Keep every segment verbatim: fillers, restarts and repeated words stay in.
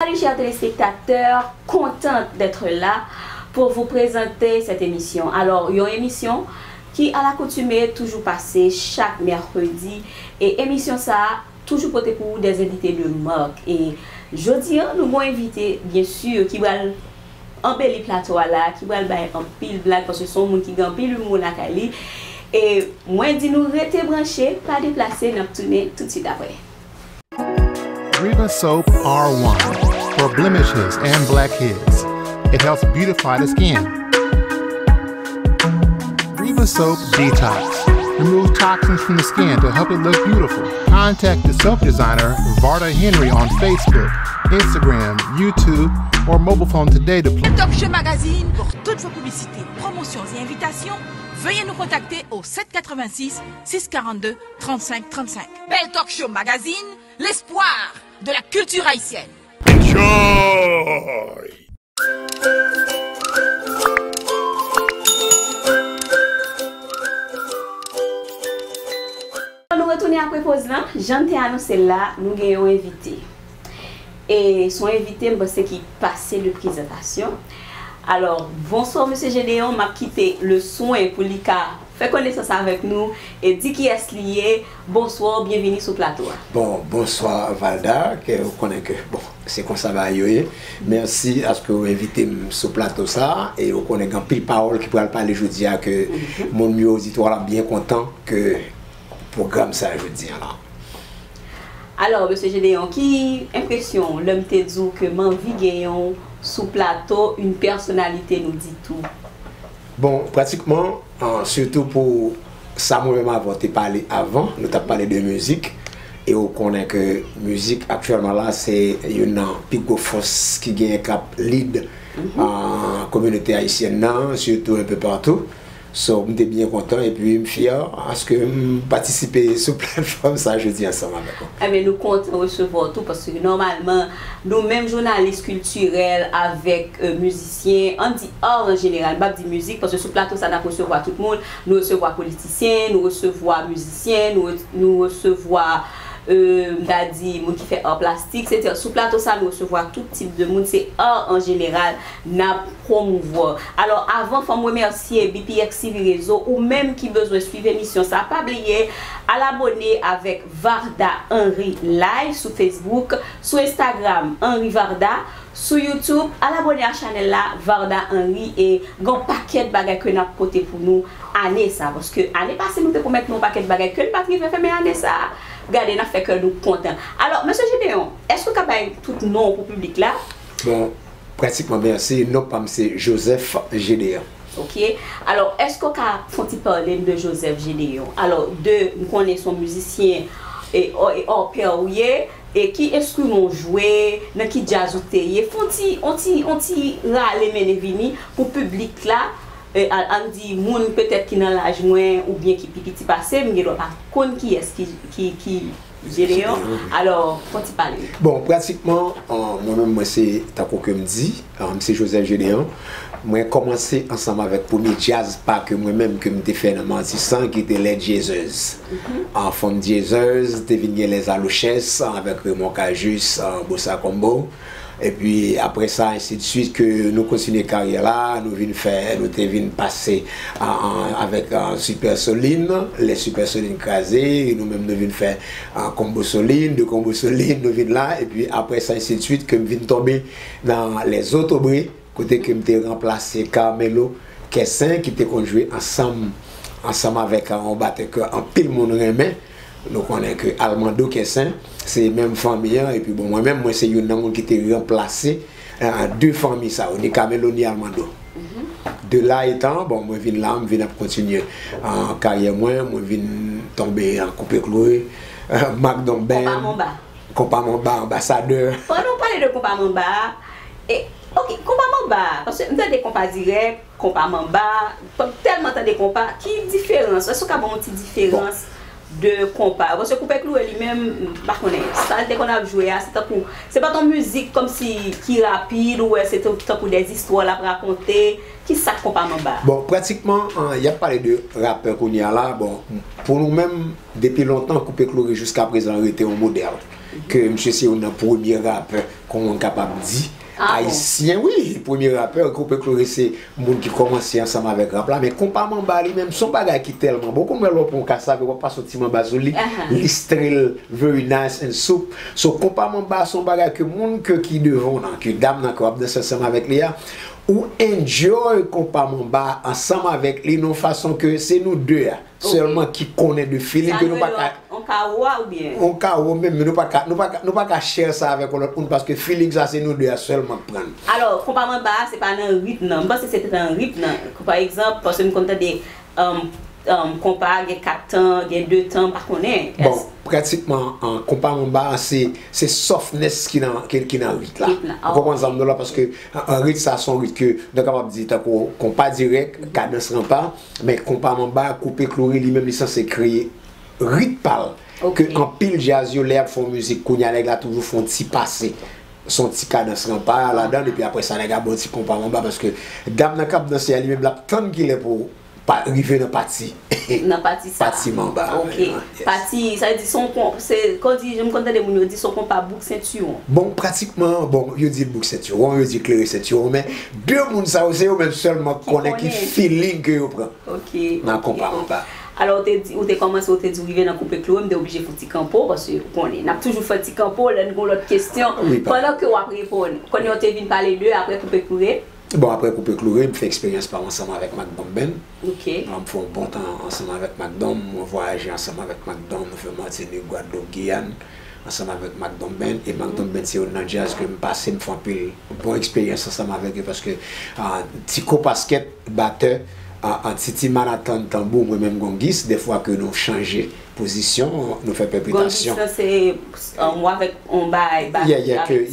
Salut chers téléspectateurs, contente d'être là pour vous présenter cette émission. Alors, yon emisyon ki à l'accoutumée toujou pase chak mèkredi, e emisyon sa a toujou pote pou ou des invités de marque. E jodi a, nou gon envite, byen si, ki pral anbeli plato a la, ki pral bay anpil blag, paske se yon moun ki gen anpil imou lakay li. E mwen di nou rete branche, pa deplase, n ap tounen tout swit apre. Riva Soap R one for blemishes and blackheads. It helps beautify the skin. Riva Soap Detox. Remove toxins from the skin to help it look beautiful. Contact the soap designer Varda Henry on Facebook, Instagram, YouTube, or mobile phone today to Le Talk Show Magazine pour toutes vos publicités, promotions et invitations. Veuillez nous contacter au sept quatre-vingt-six six quarante-deux trente-cinq trente-cinq. Bell Talk Show Magazine, l'espoir de la culture haïtienne. Enjoy! Nou retounen apre poz lan, jan n te anonse l la, nou gen yon envite. E se yon envite m panse ki pase de prezantasyon. Alò, bonswa mesye Gedeon, m ap kite le swen pou li ka fè konesans avèk nou e di kiyès li ye. Bonswa, byenvini sou plato a. Bon, bonswa Valda, ke ou konnen ke, bon, se konsa bagay yo ye. Mèsi aske ou envite m sou plato sa a, e ou konnen gen anpil pawòl ki pral pale jodi a ke moun yo, oditwa la byen kontan ke pwogram sa a jodi a la. Alò, mesye Gedeon, ki enpresyon w lè m te di w ke m anvi genyen w sou plato, une personnalité nou di tou? Bon, pratikman, an, sitou pou sa mwen menm avè w te pale avan, nou t ap pale de mizik, e ou konnen ke mizik aktyèlman la se youn nan pi gwo fòs ki genyen k ap lead an, kominote ayisyèn nan, sitou enpe patou. So, m te byen kontan epi m fyè aske m patisipe sou platfòm sa jodi ansanm avèk ou. Enben, nou kontan resevwa w tou, paske nòmalman, nou menm jounalis kiltirèl avèk, euh, mizisyen, ann di art an jeneral, m p ap di mizik, paske sou plato sa n ap resevwa tout moun, nou resevwa politisyen, nou resevwa mizisyen, nou re-, nou resevwa, euh, m ta di moun ki fè art plastik, etsetera. Sou plato sa, nou resevwa tout tip de moun, se art an jeneral n ap pwomouvwa. Alò, avan, fò m remèsye B P X T V Rezo, ou menm ki bezwen swiv emisyon sa, pa bliye al abòne avèk Varda Henry Live sou Facebook, sou Instagram, Henry Varda, sou YouTube, al abòne a chanèl la, Varda Henry, e gen yon pakèt bagay ke n ap pote pou nou ane sa, paske ane pase nou te pwomèt nou yon pakèt bagay ke n pa t rive fè, men ane sa, gade, n ap fè kè nou kontan. Alò, mesye Gedeon, èske w ka bay tout non w pou piblik la? Bon, pratikman, mèsi. Non pa m se Joseph Gedeon. Ok. Alò, èske w ka fè yon ti pale n de Joseph Gedeon? Alò, de, m konnen se yon mizisyen e, e, e opè ou ye, e ki enstriman w jwe, nan ki djaz ou te ye? Fè yon ti, yon ti, yon ti rale mennen vini pou piblik la, e, a, ann di moun petèt ki nan laj mwen oubyen ki pi piti pase m, gen dwa pa konn kiyès ki, ki, ki Gedeon. Alò, fè yon ti pale. Bon, pratikman, an, mwen menm, mwen se, tankou ke m di, an, m se Joseph Gedeon. Mwen kòmanse ansanm avèk premye djaz pa ke mwen menm ke m te fè nan Matisan, ki te Les Jazzers. An, Femme Jazzers, te vin gen Les Alouches, an, avèk Raymond Cajuste, an, Bossa Combo. Epi apre sa, ensi de suite, ke nou kontinye karyè la, nou vin fè, nou te vin pase, an, an, avèk, an, Super Soline, Les Super Soline kraze, nou menm nou vin fè, an, Combo Soline, de Combo Soline, nou vin la, epi apre sa, ensi de suite, ke m vin tonbe nan Les Zotobre, kote ke m te ranplase Carmelo Kessin, ki te konn jwe ansanm, ansanm avèk, an, yon batè ke anpil moun renmen. Nou konnen ke Almando Kessin, se menm fanmi an, epi bon, mwen menm, mwen se youn nan moun ki te ranplase, eh, de fanmi sa yo, ni Carmelo, ni Almando. De la etan, bon, mwen vin la, m vin ap kontinye, eh, karyè mwen, mwen vin tonbe an Koupe Kloure, eh, Mac Don Ben, Konpa Manba. Konpa Manba, Anbasadè. Pandan w pale de Konpa Manba, e, ok, Konpa Manba, paske m tande Konpa Dirèk, Konpa Manba, m tèlman tande konpa, ki diferans? Èske w ka ban m yon ti diferans de konpa? Paske Koupe Kloure li menm, m pa konnen, sa l te konn ap jwe a, se tankou, se pa t yon mizik kòmsi ki rapid, ou wè, se t-, tankou de zistwa l ap rakonte. Ki sa k Konpa Manba? Bon, pratikman, an, y ap pale de rapè kounye a la. Bon, pou nou menm, depi lontan, Koupe Kloure jiska prezan rete yon modèl. ke misye se youn nan premye rapè, kòman m kapab di, ayisyen, wi, premye rapè. Koupe Kloure se moun ki kòmanse ansanm avèk rap la, men Konpa Manba li menm, se yon bagay ki tèlman bon. Ou konn wè lè w pran yon kasav, w ap pase yon ti manba sou li, li still very nice and soup. So, Konpa Manba se yon bagay ke moun ke ki devan w nan, ke dam nan ke w ap danse ansanm avèk li a, ou enjoy Konpa Manba ansanm avèk li nan yon fason ke se nou de a sèlman ki konnen de feeling ke nou pa ka. On kawo a oubyen? On kawo menm, men nou pa ka, nou pa ka, nou pa ka share sa avèk yon lòt moun, paske feeling sa se nou de a sèlman k pran l. Alò, Konpa Manba a, se pa nan ritm nan. M panse se te nan ritm nan. Pa egzanp, paske m konn tande, um, um, konpa gen kat tan, gen de tan, m pa konnen. Bon, pratikman, an, Konpa Manba a, se, se softness ki nan, ki, ki nan rit la. Rit la. Ou konprann sa m di w la, paske, an, an, rit sa se yon rit ke nou kapab di tankou konpa dirèk, kadans ranpa, men Konpa Manba, Koupe Kloure, li menm li sanse kreye rit pa l. Ke anpil djaz yo, lè y ap fè yon mizik, kounye a nèg la toujou fè yon ti pase. Se yon ti kadans ranpa ladan, epi apre sa, nèg la ba w ti konpa manba, paske dam nan k ap danse a, li menm, l ap tann kilè pou pa, rive nan pati. Nan pati sa. Pati manba. Ok. Pati, sa vle di, se yon kon-, se, kon di, jan m konn tande moun yo di, se yon konpa bouk sentiwon. Bon, pratikman, bon, yo di l bouk sentiwon, yo di l klere sentiwon, men de moun sa yo, se yo menm sèlman k konnen ki feeling ke yo pran. Ok, nan konpa manba. Alò, ou te di, ou te kòmanse, ou te di w rive nan Koupe Kloure, m te oblije fè yon ti kanpo, paske ou konnen, n ap toujou fè ti kanpo, lè n gen lòt kesyon, pandan ke w ap reponn. Kounye a, ou te vin pale de, apre Koupe Kloure. Bon, apre Koupe Kloure, m fè eksperyans pa m ansanm avèk Macdom Band. Ok. M fè yon bon tan ansanm avèk Macdom, mwen vwayaje ansanm avèk Macdom, nou fè Matinik, Gwadloup, Giyàn, ansanm avèk Macdom Band. E Macdom Band se youn nan djaz ke m pase, m fè anpil bon eksperyans ansanm avèk yo, paske, ah, Tiko Pasquet, batè, ah, ah, Titi Manhattan, tanbou, mwen menm Gongis, dèfwa ke nou chanje pozisyon, nou fè pèpitasyon. Gongis lan se, um, avèk yon bagay, yeah,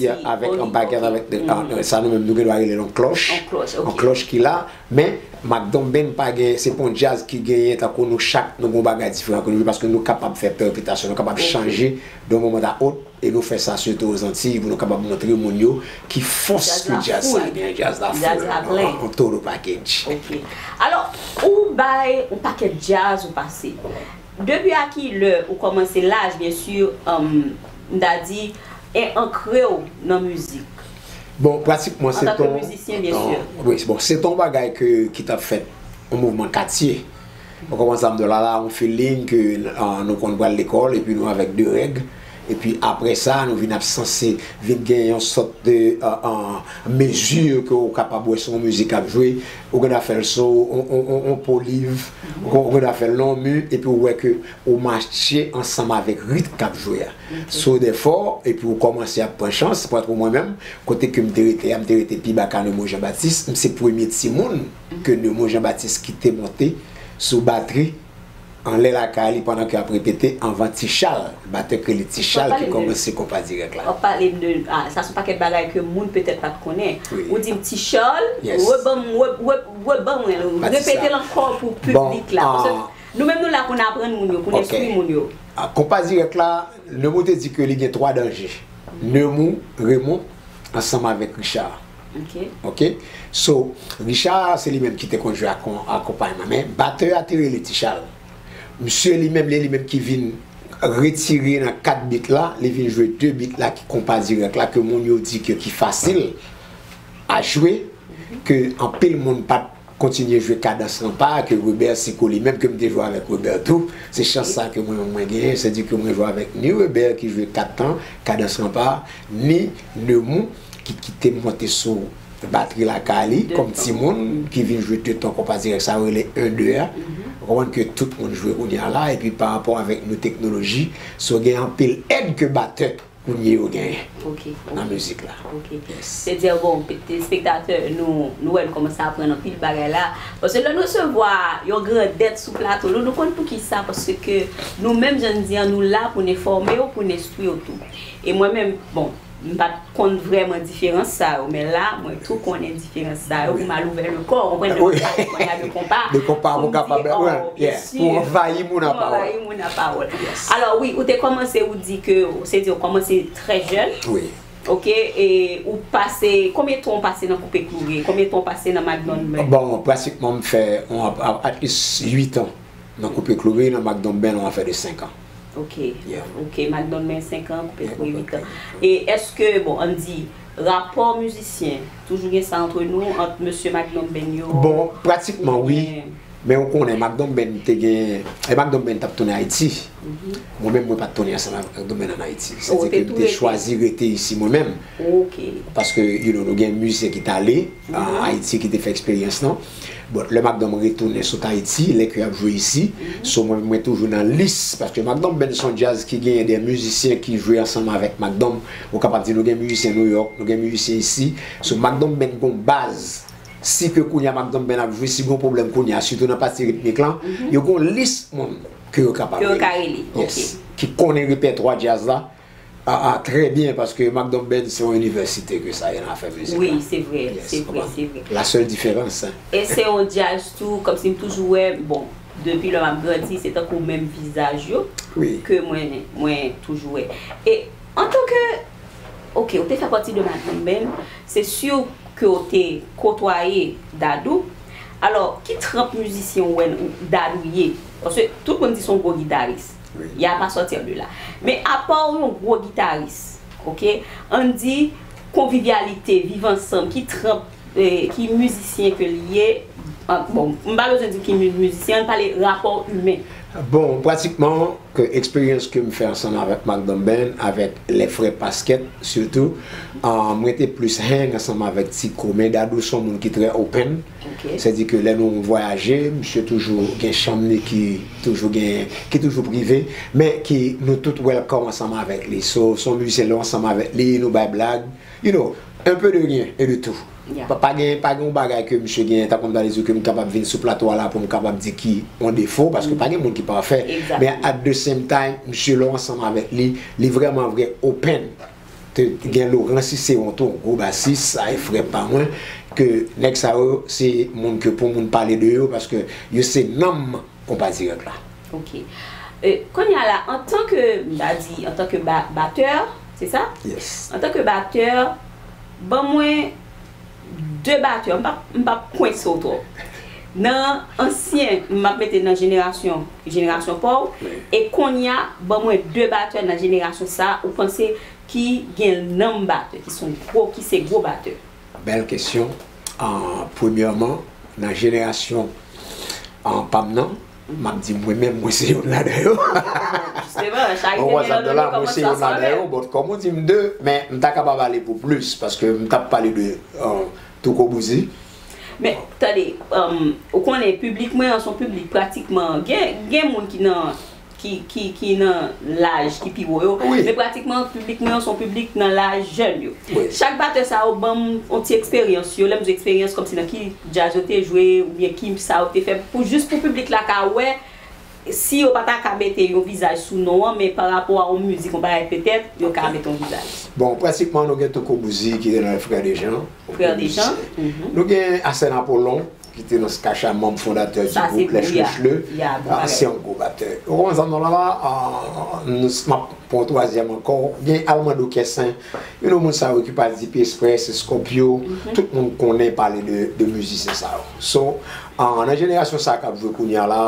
yeah, avèk yon bagay, avèk, ah, sa nou menm nou gen dwa rele l yon klòch. Yon klòch, ok. Yon klòch ki la, men Macdom Band pa gen, se pa yon djaz ki genyen tankou nou chak, nou gen yon bagay diferan ke nou jwe, paske nou kapab fè pèpitasyon, nou kapab chanje de yon moman a lòt, e nou fè sa sitou Ozantiy, pou nou kapab montre moun yo ki fòs ke djaz sa gen, djaz la fou, an, an total package. Ok. Alò, ou bay yon pakèt djaz ou pase. Depi a ki lè ou kòmanse laj, byen si, um, m ta di, e ankre w nan mizik? Bon, pratikman, se te yon, wi, bon, se te yon bagay ke, ki t ap fèt, yon mouvman katye. Ou konprann sa m di w la, la, yon feeling ke, ah, nou konn pral lekòl, epi nou avèk de règ. Epi apre sa, nou vin ap sanse vin gen yon sòt de, ah, ah, mezi ke ou kapab wè se yon mizik k ap jwe. Ou gen dwa fè l sou yon, yon, yon, yon po liv, ou gen dwa fè l nan yon mi, epi ou wè ke ou matche ansanm avèk ritm k ap jwe a. So, dèfò, epi ou kòmanse ap pran chans, pran pou mwen menm, kote ke m te rete a, m te rete pi ba ka Nemo Jean Baptiste, m se premye timoun ke Nemo Jean Baptiste ki te monte sou batri anlè lakay li pandan ke ap repete anvan Ti Chal, batè k rele Ti Chal ki kòmanse konpa dirèk la. W ap pale m de, ah, sa se yon pakèt bagay ke moun petèt pa t konnen. Wi. Ou di m Ti Chal, reban m, re-, re-, reban mwen l, repete l ankò pou piblik la. Paske nou menm nou la pou n aprann moun yo, pou n enstwi moun yo. Ah, konpa dirèk la, Nemo te di ke li gen twa danje. Nemo, Raymond, ansanm avèk Richard. Ok. Ok? So, Richard, se li menm ki te konn jwe akon-, akonpayman. Men, batè a te rele Ti Chal. Misye li menm, li, li menm ki vin retire nan kat bit la, li vin jwe de bit la ki konpa dirèk la, ke moun yo di ke ki fasil a jwe, ke anpil moun pa t kontinye jwe kadans lan pa ke Robert Sicot li menm, ke m te jwe avèk Robert tou. Se chans sa ke mwen menm mwen genyen, se di ke mwen jwe avèk ni Robert ki jwe kat tan kadans lan pa, ni Nemou ki kite m monte sou batri lakay li kòm timoun ki vin jwe de ton konpa dirèk sa yo rele en de a. Ou konprann ke tout moun jwe kounye a la, epi pa rapò avèk nou teknoloji, so gen anpil èd ke batè kounye yo genyen nan mizik la. Ok. Se di, bon, telespektatè, nou, nou wè nou kòmanse aprann anpil bagay la. Paske lè nou resevwa yon grandèt sou plato nou, nou konn poukisa, paske nou menm, jan n di an, nou la pou n enfòme w, pou n enstwi w tou. E mwen menm, bon, m pa t konn vrèman diferans sa yo, men la, mwen tou konnen diferans sa yo, pou m al ouvè le kò, ou konprann, lè m ap pale kounye a de konpa, de konpa, pou m kapab, oh, byen si, pou anvayi moun a pawòl. Anvayi moun a pawòl. Alò, wi, ou te kòmanse, ou di ke, se di, ou kòmanse trè jèn. Wi. Ok, e ou pase, konbyen tan ou pase nan Koupe Kloure? Konbyen tan ou pase nan Macdon Band? Bon, pratikman, m fè, on, at least uit an nan Koupe Kloure, nan Macdon Band, on afè de senk an. Ok, ok, Magnum Ben senk an, Koupe Kouri uit an. E èske, bon, ann di, rapò mizisyen, toujou gen sa antre nou, ant mesye Magnum Ben yo? Bon, pratikman wi. Men ou konnen Magnum Ben te gen, e Magnum Ben t ap tounen Ayiti. Mwen menm, mwen pa t tounen ansanm avèk Magnum Ben ann Ayiti. Sètadi ke m te chwazi rete isi mwen menm. Paske, you know, nou gen mizisyen ki t ale an Ayiti ki te fè eksperyans lan. But lè Magnum retounen sot Ayiti, lè ke y ap jwe isi, so mwen, mwen toujou nan lis, paske Magnum Ben se yon djaz ki genyen de mizisyen ki jwe ansanm avèk Magnum. Ou kapab di nou gen mizisyen New York, nou gen mizisyen isi. So Magnum Ben gon baz. Si ke kounye a Magnum Ben ap jwe, si gon pwoblèm kounye a, sitou nan pati ritmik lan, yo gon lis moun ke yo kapab rele. Yes. Ki konnen repètwa djaz la, a, a, trè byen, paske Magnum Ben se yon inivèsite ke sa ye nan afè mizik la. Wi, se vre, se vre, se vre. La seule différence, hein. E se yon djaz tou, kòmsi m toujou wè, bon, depi lè m ap grandi, se tankou menm vizaj yo ke mwen, mwen toujou wè. E antanke, ok, ou te fè pati de Magnum Ben, se si ke w te kotwaye Dadou. Alò, ki tranp mizisyen w wè Dadou ye? Paske tout moun di se yon gwo gitaris. Y a pa sòti de la. Men apa w yon gwo gitaris, ok? Ann di, konvivyalite, viv ansanm, ki tranp, eh, ki mizisyen ke l ye? An, bon, m pa bezwen di ki mi-, mizisyen, ann pale rapò imen. Bon, pratikman, ke eksperyans ke m fè ansanm avèk Magnum Ben, avèk lè frè Paskèt, sitou, ah, mwen te plis hang ansanm avèk Tiko. Men Dadou se yon moun ki trè open. Sètadi ke lè nou vwayaje, misye toujou gen chanm li ki toujou gen, ki toujou prive, men ki nou tout welcome ansanm avèk li. So, se yon mizisyen lè w ansanm avèk li, nou bay blag. You know, un peu de rien et de tout. Pa, pa gen, pa gen yon bagay ke misye gen, tankou m ta di w ke m kapab vin sou plato a la pou m kapab di ki yon defo, paske pa gen moun ki pafè. Men at the same time, misye lè w ansanm avèk li, li vrèman vre open. Te gen Laurent Cicéron tou, yon gwo basis, sa e frè pa mwen, ke nèg sa yo, se moun ke pou moun pale de yo, paske yo se nanm konpa dirèk la. Ok. E, kounye a la, antanke, m ta di, antanke ba-, batè, se sa? Yes. Antanke batè, ban mwen de batè, m p ap, m p ap kwense w twòp. Nan ansyen, m ap mete nan jenerasyon, jenerasyon pa w, e kounye a, ban mwen de batè nan jenerasyon sa a, ou panse ki gen nanm batè, ki se gwo, ki se gwo batè? Bèl kesyon. Ah, premyèman, nan jenerasyon, ah, pa m nan, m ap di mwen menm, mwen se youn ladan yo. Jisteman, chak jenerasyon gen yon nonm yo kòmanse ansanm avè l. Mwen se youn ladan yo, but kòm ou di m de, men m ta kapab ale pou plis, paske m t ap pale de, ah, Touko Bouzi. Men, tande, um, ou konnen piblik mwen an se yon piblik pratikman, gen, gen moun ki nan ki, ki, ki nan laj ki pi wo yo. Men pratikman, piblik mwen an se yon piblik nan laj jèn yo. Chak batè sa yo ban m yon ti eksperyans yo. Lè m di eksperyans, kòmsi nan ki djaz yo te jwe, oubyen ki sa yo te fè, pou jis pou piblik la ka wè, si yo pa ta ka mete yon vizaj sou non an, men pa rapò a yon mizik, yon bagay petèt, yo ka mete yon vizaj. Bon, pratikman, nou gen Touko Bouzi ki te nan Frè Dejan. Frè Dejan. Nou gen Asèn Apolon, ki te nan Skacha, manm fondatè di gwoup Lèch Lèch Le, se yon gwo batè. Ou konprann sa m di w la, ah, m ap pran yon twazyèm ankò. Gen Almando Kessin, you know, moun sa yo ki pase P Express, Scorpio, tout moun konnen pale de, de mizisyen sa yo. So, ah, nan jenerasyon sa k ap jwe kounye a la,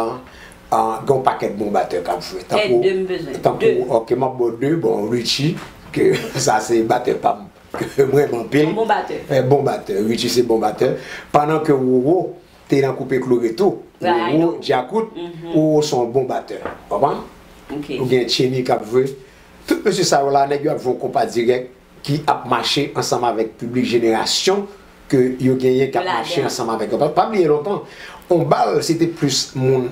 ah, gen yon pakèt bon batè k ap jwe. Tankou, tankou, ok, m ap ba w de, bon, Richie, ke sa se batè pa m. Ke m renmen anpil. Yon bon batè. Eh, bon batè. Richie se bon batè. Pandan ke Roro te nan Koupe Klore tou. Roro, Djakout, Roro se yon bon batè. Konprann? Ou gen Chenny k ap jwe. Tout mesye sa yo la, nèg yo ap jwe yon konpa dirèk ki ap mache ansanm avèk piblik jenerasyon ke yo genyen k ap mache ansanm avèk yo. Pa, pa bliye lontan, yon bal, se te plis moun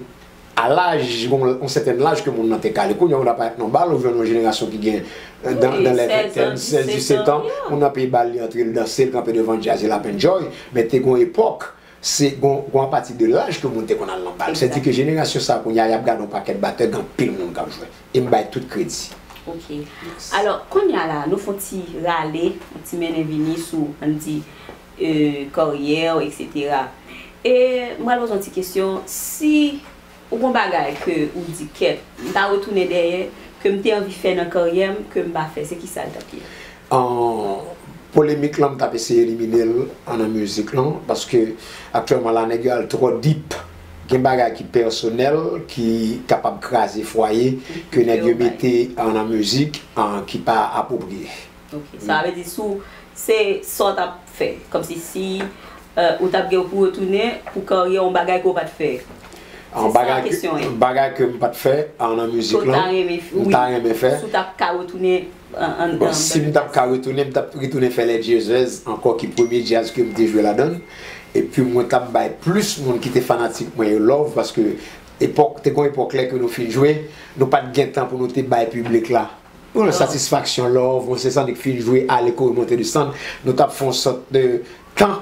a laj, bon, yon sètèn laj ke moun nan te ka ale. Kounye a, ou ta parèt nan bal, ou jwenn yon jenerasyon ki gen, euh, dans, dans les vingtaines, sèz, disèt an, moun nan peye bal li, antre, l danse, l kanpe devan djaz, l ap enjoy. Men te gon epòk, se gon, gon apati de laj ke moun te konn al nan bal. Sètadi ke jenerasyon sa kounye a, y ap gade yon pakèt batè, gen anpil moun k ap jwe. E m bay tout kredi. Ok. Alò, kounye a la, nou fè yon ti rale, yon ti mennen vini sou, ann di, euh, karyè w, etsetera. E m pral poze yon ti kesyon, si ou gon bagay ke ou di, kèt, m ta retounen dèyè, ke m te anvi fè nan karyè m, ke m pa fè, se kisa l t ap ye? An, polemik lan, m t ap eseye elimine l nan mizik lan, paske aktyèlman la, nèg yo al twò deep Gen bagay ki pèsonèl, ki kapab kraze fwaye, ke nèg yo mete an nan mizik, an, ki pa apwopriye. Ok, sa vle di sou, se sa w t ap fè. Kòmsi si, euh, ou t ap gen pou retounen pou karyè yon bagay ke w pa t fè. An bagay ke, bagay ke m pa t fè an nan mizik lan, m ta renmen fè. Si w t ap ka retounen an, an, bon, si m t ap ka retounen, m t ap retounen fè Les Dieuses ankò, ki premye djaz ke m te jwe ladan l. Epi mwen t ap bay plis moun ki te fanatik mwen yo love, paske epòk, te gon epòk lè ke nou fin jwe, nou pa t gen tan pou nou te bay piblik la yon satisfaksyon, love, mwen se Sandrick fin jwe, ale kore monte desann, nou t ap fè yon sòt de tan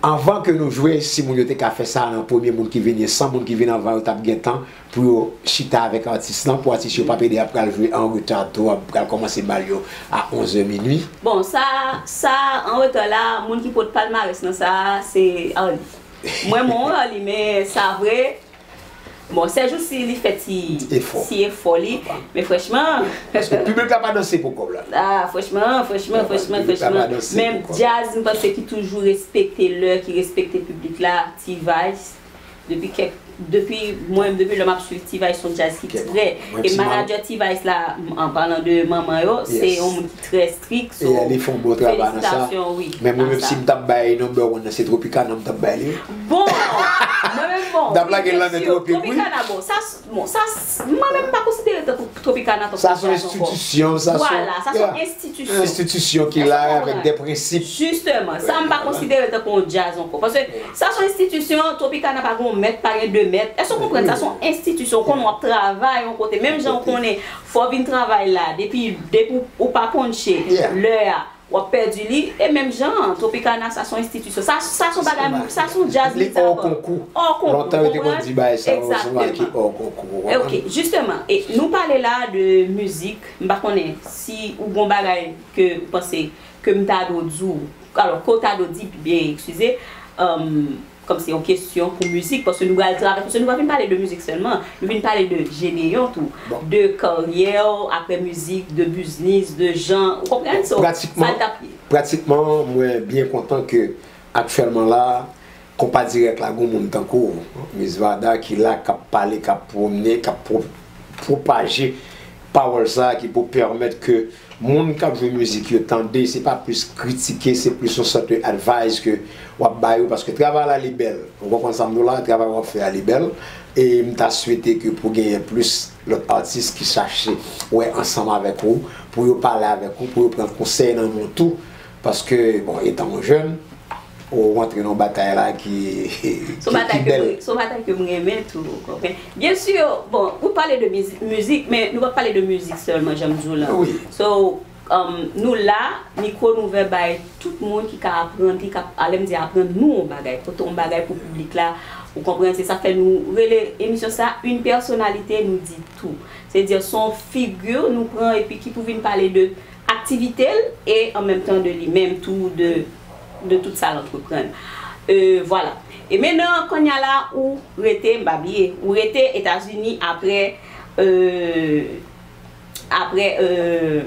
anvan ke nou jwe, si moun yo te ka fè sa nan premye moun ki vini, san moun ki vin anvan yo t ap gen tan pou yo chita avèk atis lan, pou atis yo pa pede ap pral jwe an reta twòp, ap pral kòmanse bal yo a onz è minui. Bon, sa, sa an reta la, moun ki pot palmarès nan sa, se Arly. Mwen, mwen, Arly, men sa vre, bon, sèjousi li fè ti, ti efò li, men franchman. Paske piblik la pa danse pou kòb la. Ah, franchman, franchman, franchman, franchman. Menm djaz, m panse ki toujou respekte lè, ki respekte piblik la, T-Vice. Depi kèk, depi, mwen, depi lè m ap swiv T-Vice, se yon djaz ki trè. E manadjè T-Vice la, an palan de manman yo, se yon moun ki trè strik. So, li fè yon bon travay nan sa. Felisitasyon, wi. Men mwen menm, si m t ap bay number one nan, se Tropicana m t ap bay li. Bon, mwen menm, bon, m t ap lage l nan men Tropik, wi. Tropicana, bon, sa, bon, sa, mwen menm, m pa konsidere tankou Tropicana tankou djaz ankò. Sa se yon enstitisyon, sa se yon enstitisyon ki la avèk de prensip. Jisteman, sa m pa konsidere tankou yon djaz ankò. Paske sa se yon enstitisyon, Tropicana pa gen yon mèt, pa gen de mèt. Èske w konprann? Sa se yon enstitisyon, w konnen w ap travay yon kote. Menm jan w konnen, fò w vin travay la, depi, depi w pa ponche lè a, w ap pèdi li. E menm jan an, Tropicana, sa se yon enstitisyon. Sa, sa se yon bagay, sa se yon djaz li, sa hors concours. Hors concours, lontan yo te konn di bagay sa yo, se yon bagay ki hors concours, w konprann? Ok, jisteman, e nou pale la de mizik, m pa konnen si ou gon bagay ke ou panse ke m ta dwe di w, alò, ke w ta dwe di, byen, eskize, um, kòmsi yon kesyon pou mizik, paske nou pral travay, paske nou pa vin pale de mizik sèlman, nou vin pale de Gédéon tou, de karyè w, apre mizik, de biznis, de jan, ou konprann? So, sa l t ap ye. Pratikman, mwen byen kontan ke aktyèlman la, Konpa Dirèk la, gon moun tankou w, Miss Varda, ki la, k ap pale, k ap pwomne, k ap pwo-, pwopaje pawòl sa a ki pou pèmèt ke moun k ap jwe mizik yo tande, se pa plis kritike, se plis yon sòt de advice ke w ap ba yo, paske travay la li bèl. Ou konprann sa m di w la, travay w ap fè a li bèl. E m ta swete ke pou genyen plis lòt atis ki chache wè ansanm avèk ou, pou yo pale avèk ou, pou yo pran konsèy nan men w tou. Paske, bon, etan yon jèn, ou rantre nan yon batay la ki, ki, ki bèl. Se yon batay ke m renmen tou, ou konprann? Byen si, bon, ou pale de mizi-, mizik, men nou pa pale de mizik sèlman, jan m di w la. Wi. So, um, nou la, mikwo n ouvè bay tout moun ki ka aprann, ki ka, a, lè m di aprann nou yon bagay, pote yon bagay pou piblik la, ou konprann, se sa k fè nou rele emisyon sa Une personnalité nous dit tout. Se di se yon figi nou pran epi ki pou vin pale de aktivite l e an menm tan de li menm tou, de, de tout sa l antreprann. E, vwala. E mennan, kounye a la, ou rete, m pa bliye, ou rete Etazini apre, e, apre, e,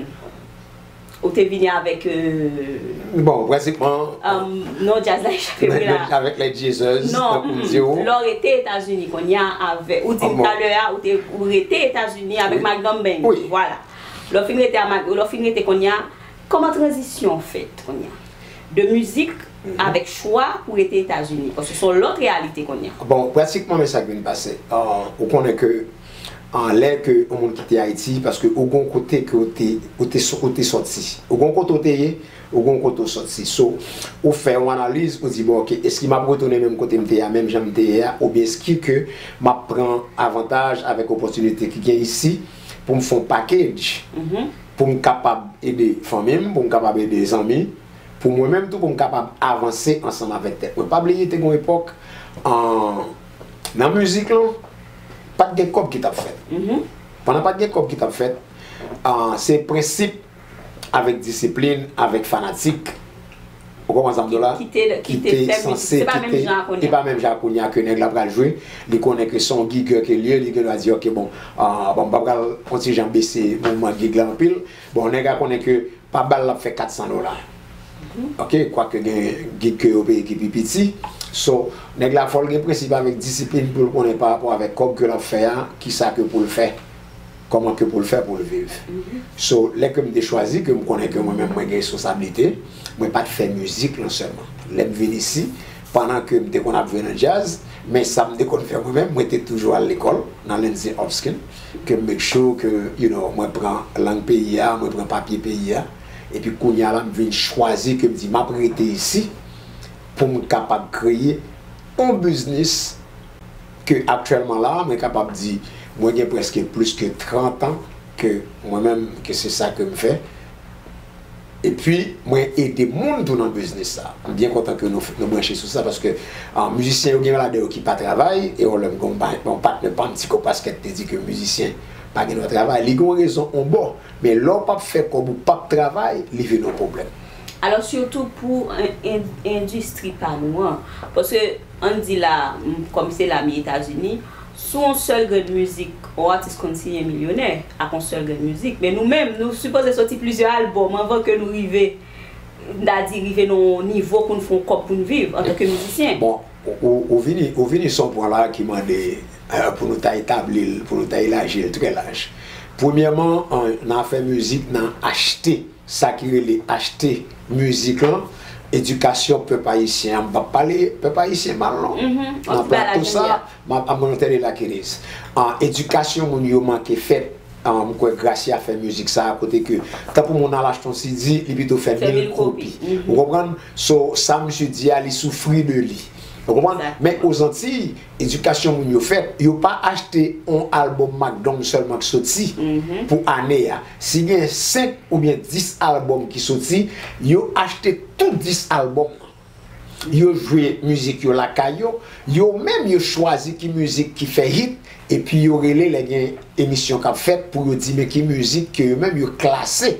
ou te vini avèk, e, bon, pratikman, um, non, djaz la echape m la. Avèk Les Diezers, non, tankou m di w. Lè w rete Etazini kounye a avèk, ou di m talè a, ou te, ou rete Etazini avèk Magnum Band. Wi. Vwala. Lè w fin rete a Mag-, lè w fin rete kounye a, kòman tranzisyon an fèt kounye a? De mizik avèk chwa pou rete Etazini, paske se yon lòt reyalite kounye a. Bon, pratikman, men sa k vin pase. Ah, ou konnen ke, ah, lè ke yon moun kite Ayiti, paske ou gon kote ke ou te, ou te, ou te sòti. Ou gon kote ou te ye, ou gon kote ou sòti. So, ou fè yon analiz, ou di, bon, ok, èske m ap retounen menm kote m te ye a, menm jan m te ye a, oubyen èske ke m ap pran avantaj avèk opòtinite ki gen isi pou m fè yon package, pou m kapab ede fanmi m, pou m kapab ede zanmi, pou mwen menm tou, pou m kapab avanse ansanm avèk tèt mwen. Pa bliye, te gon epòk, an, nan mizik lan, pa t gen kòb ki t ap fèt. Pandan pa t gen kòb ki t ap fèt, an, se prensip avèk disiplin, avèk fanatik. Ou konprann sa m di w la? Ki te, ki te sanse, ki te, e pa menm jan kounye a ke nèg la pral jwe. Li konnen ke se yon gigè ke l ye, li gen dwa di, ok, bon, ah, bon, m pa pral yon ti jan bese mouvman gig la anpil. Bon, nèg la konnen ke pa bal l ap fè kat san dola. Ok, kwake gen gig ke yo peye ki pi piti, So, nèg la fò l gen prensip avèk disiplin pou l konnen pa rapò avèk kòb ke l ap fè a, kisa ke pou l fè, kòman ke pou l fè pou l viv. So, lè ke m te chwazi, ke m konnen ke mwen menm mwen gen responsablite, mwen pa t fè mizik lan sèlman. Lè m vin isi, pandan ke m te konn ap jwe nan djaz, men sa m te konn fè mwen menm, mwen te toujou al lekòl nan Lindsey Hopkins, ke m make sure ke, you know, mwen pran lang peyi a, mwen pran papye peyi a, epi kounye a la m vin chwazi ke m di m ap rete isi pou m kapab kreye yon biznis ke aktyèlman la, mwen kapab di, mwen gen prèske plis ke trant an ke mwen menm, ke se sa ke m fè. Epi, mwen ede moun tou nan biznis sa. M byen kontan ke nou, nou branche sou sa, paske, ah, mizisyen yo gen ladan yo ki pa travay, e yon lè m gen yon pa-, yon patnè pa m, Ti Kòk Paskèt, te di ke mizisyen pa gen dwa travay. Li gen yon rezon, yon bò. Men lè w p ap fè kòb, ou p ap travay, li vin yon pwoblèm. Alò, sitou pou en-, en-, endistri pa nou an, paske, ann di la, m, kòm se la m ye Etazini, sou yon sèl grenn mizik, yon atis konn siyen milyonè ak yon sèl grenn mizik. Men nou menm, nou sipoze soti plizyè albòm anvan ke nou rive, n ta di, rive nan yon nivo pou n fè yon kòb pou n viv antanke mizisyen. Bon, ou, ou, ou vini, ou vini sou yon pwen la ki mande, eh, pou nou ta etabli l, pou nou ta elaji l trè laj. Premyèman, an, nan afè mizik, nan achte, sa ki rele achte mizik lan, edikasyon pèp ayisyen an, m p ap pale pèp ayisyen mal non. Nan plato sa, m ap, m ap mwen tande la kinis. An, edikasyon moun yo manke fèt, an, m kwè Gracia fè mizik sa a, kote ke, tanpou moun al achte yon C D, li pito fè mil kopi. Ou konprann? So, sa misye di a, li soufri de li. Ou konprann? Men o Zantiy, edikasyon moun yo fèt, yo pa achte yon albòm Mac Dong sèlman k soti pou ane a. Si gen senk oubyen dis albòm ki soti, yo achte tout dis albòm nan. Yo jwe mizik yo lakay yo, yo menm yo chwazi ki mizik ki fè hit, epi yo rele lè gen emisyon k ap fèt pou yo di men ki mizik ke yo menm yo klase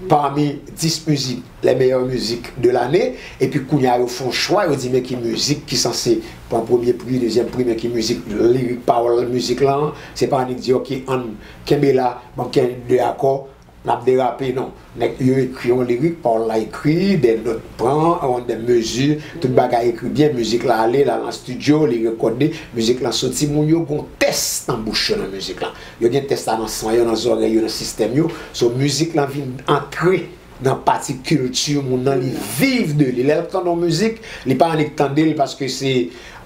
pami dis mizik, les meilleures musiques de l'année, epi kounye a yo fè yon chwa, yo di men ki mizik ki sanse pran premye pri, dezyèm pri, men ki mizik, lirik, pawòl mizik lan, se pa annik di, ok, ann kenbe la, ban m kenbe de akò, n ap derape, non. Nèg yo ekri yon lirik, pawòl la ekri, dè nòt pran, an dè mezi, tout bagay ekri byen, mizik la ale, l al nan estidyo, li rekòde, mizik lan soti, moun yo gon tès nan bouch yo nan mizik lan. Yo gen tès la nan san yo, nan zòrèy yo, nan sistèm yo. So, mizik lan vin antre nan pati kilti moun nan, li viv de li. Lè l tande yon mizik, li pa annik tande l paske se,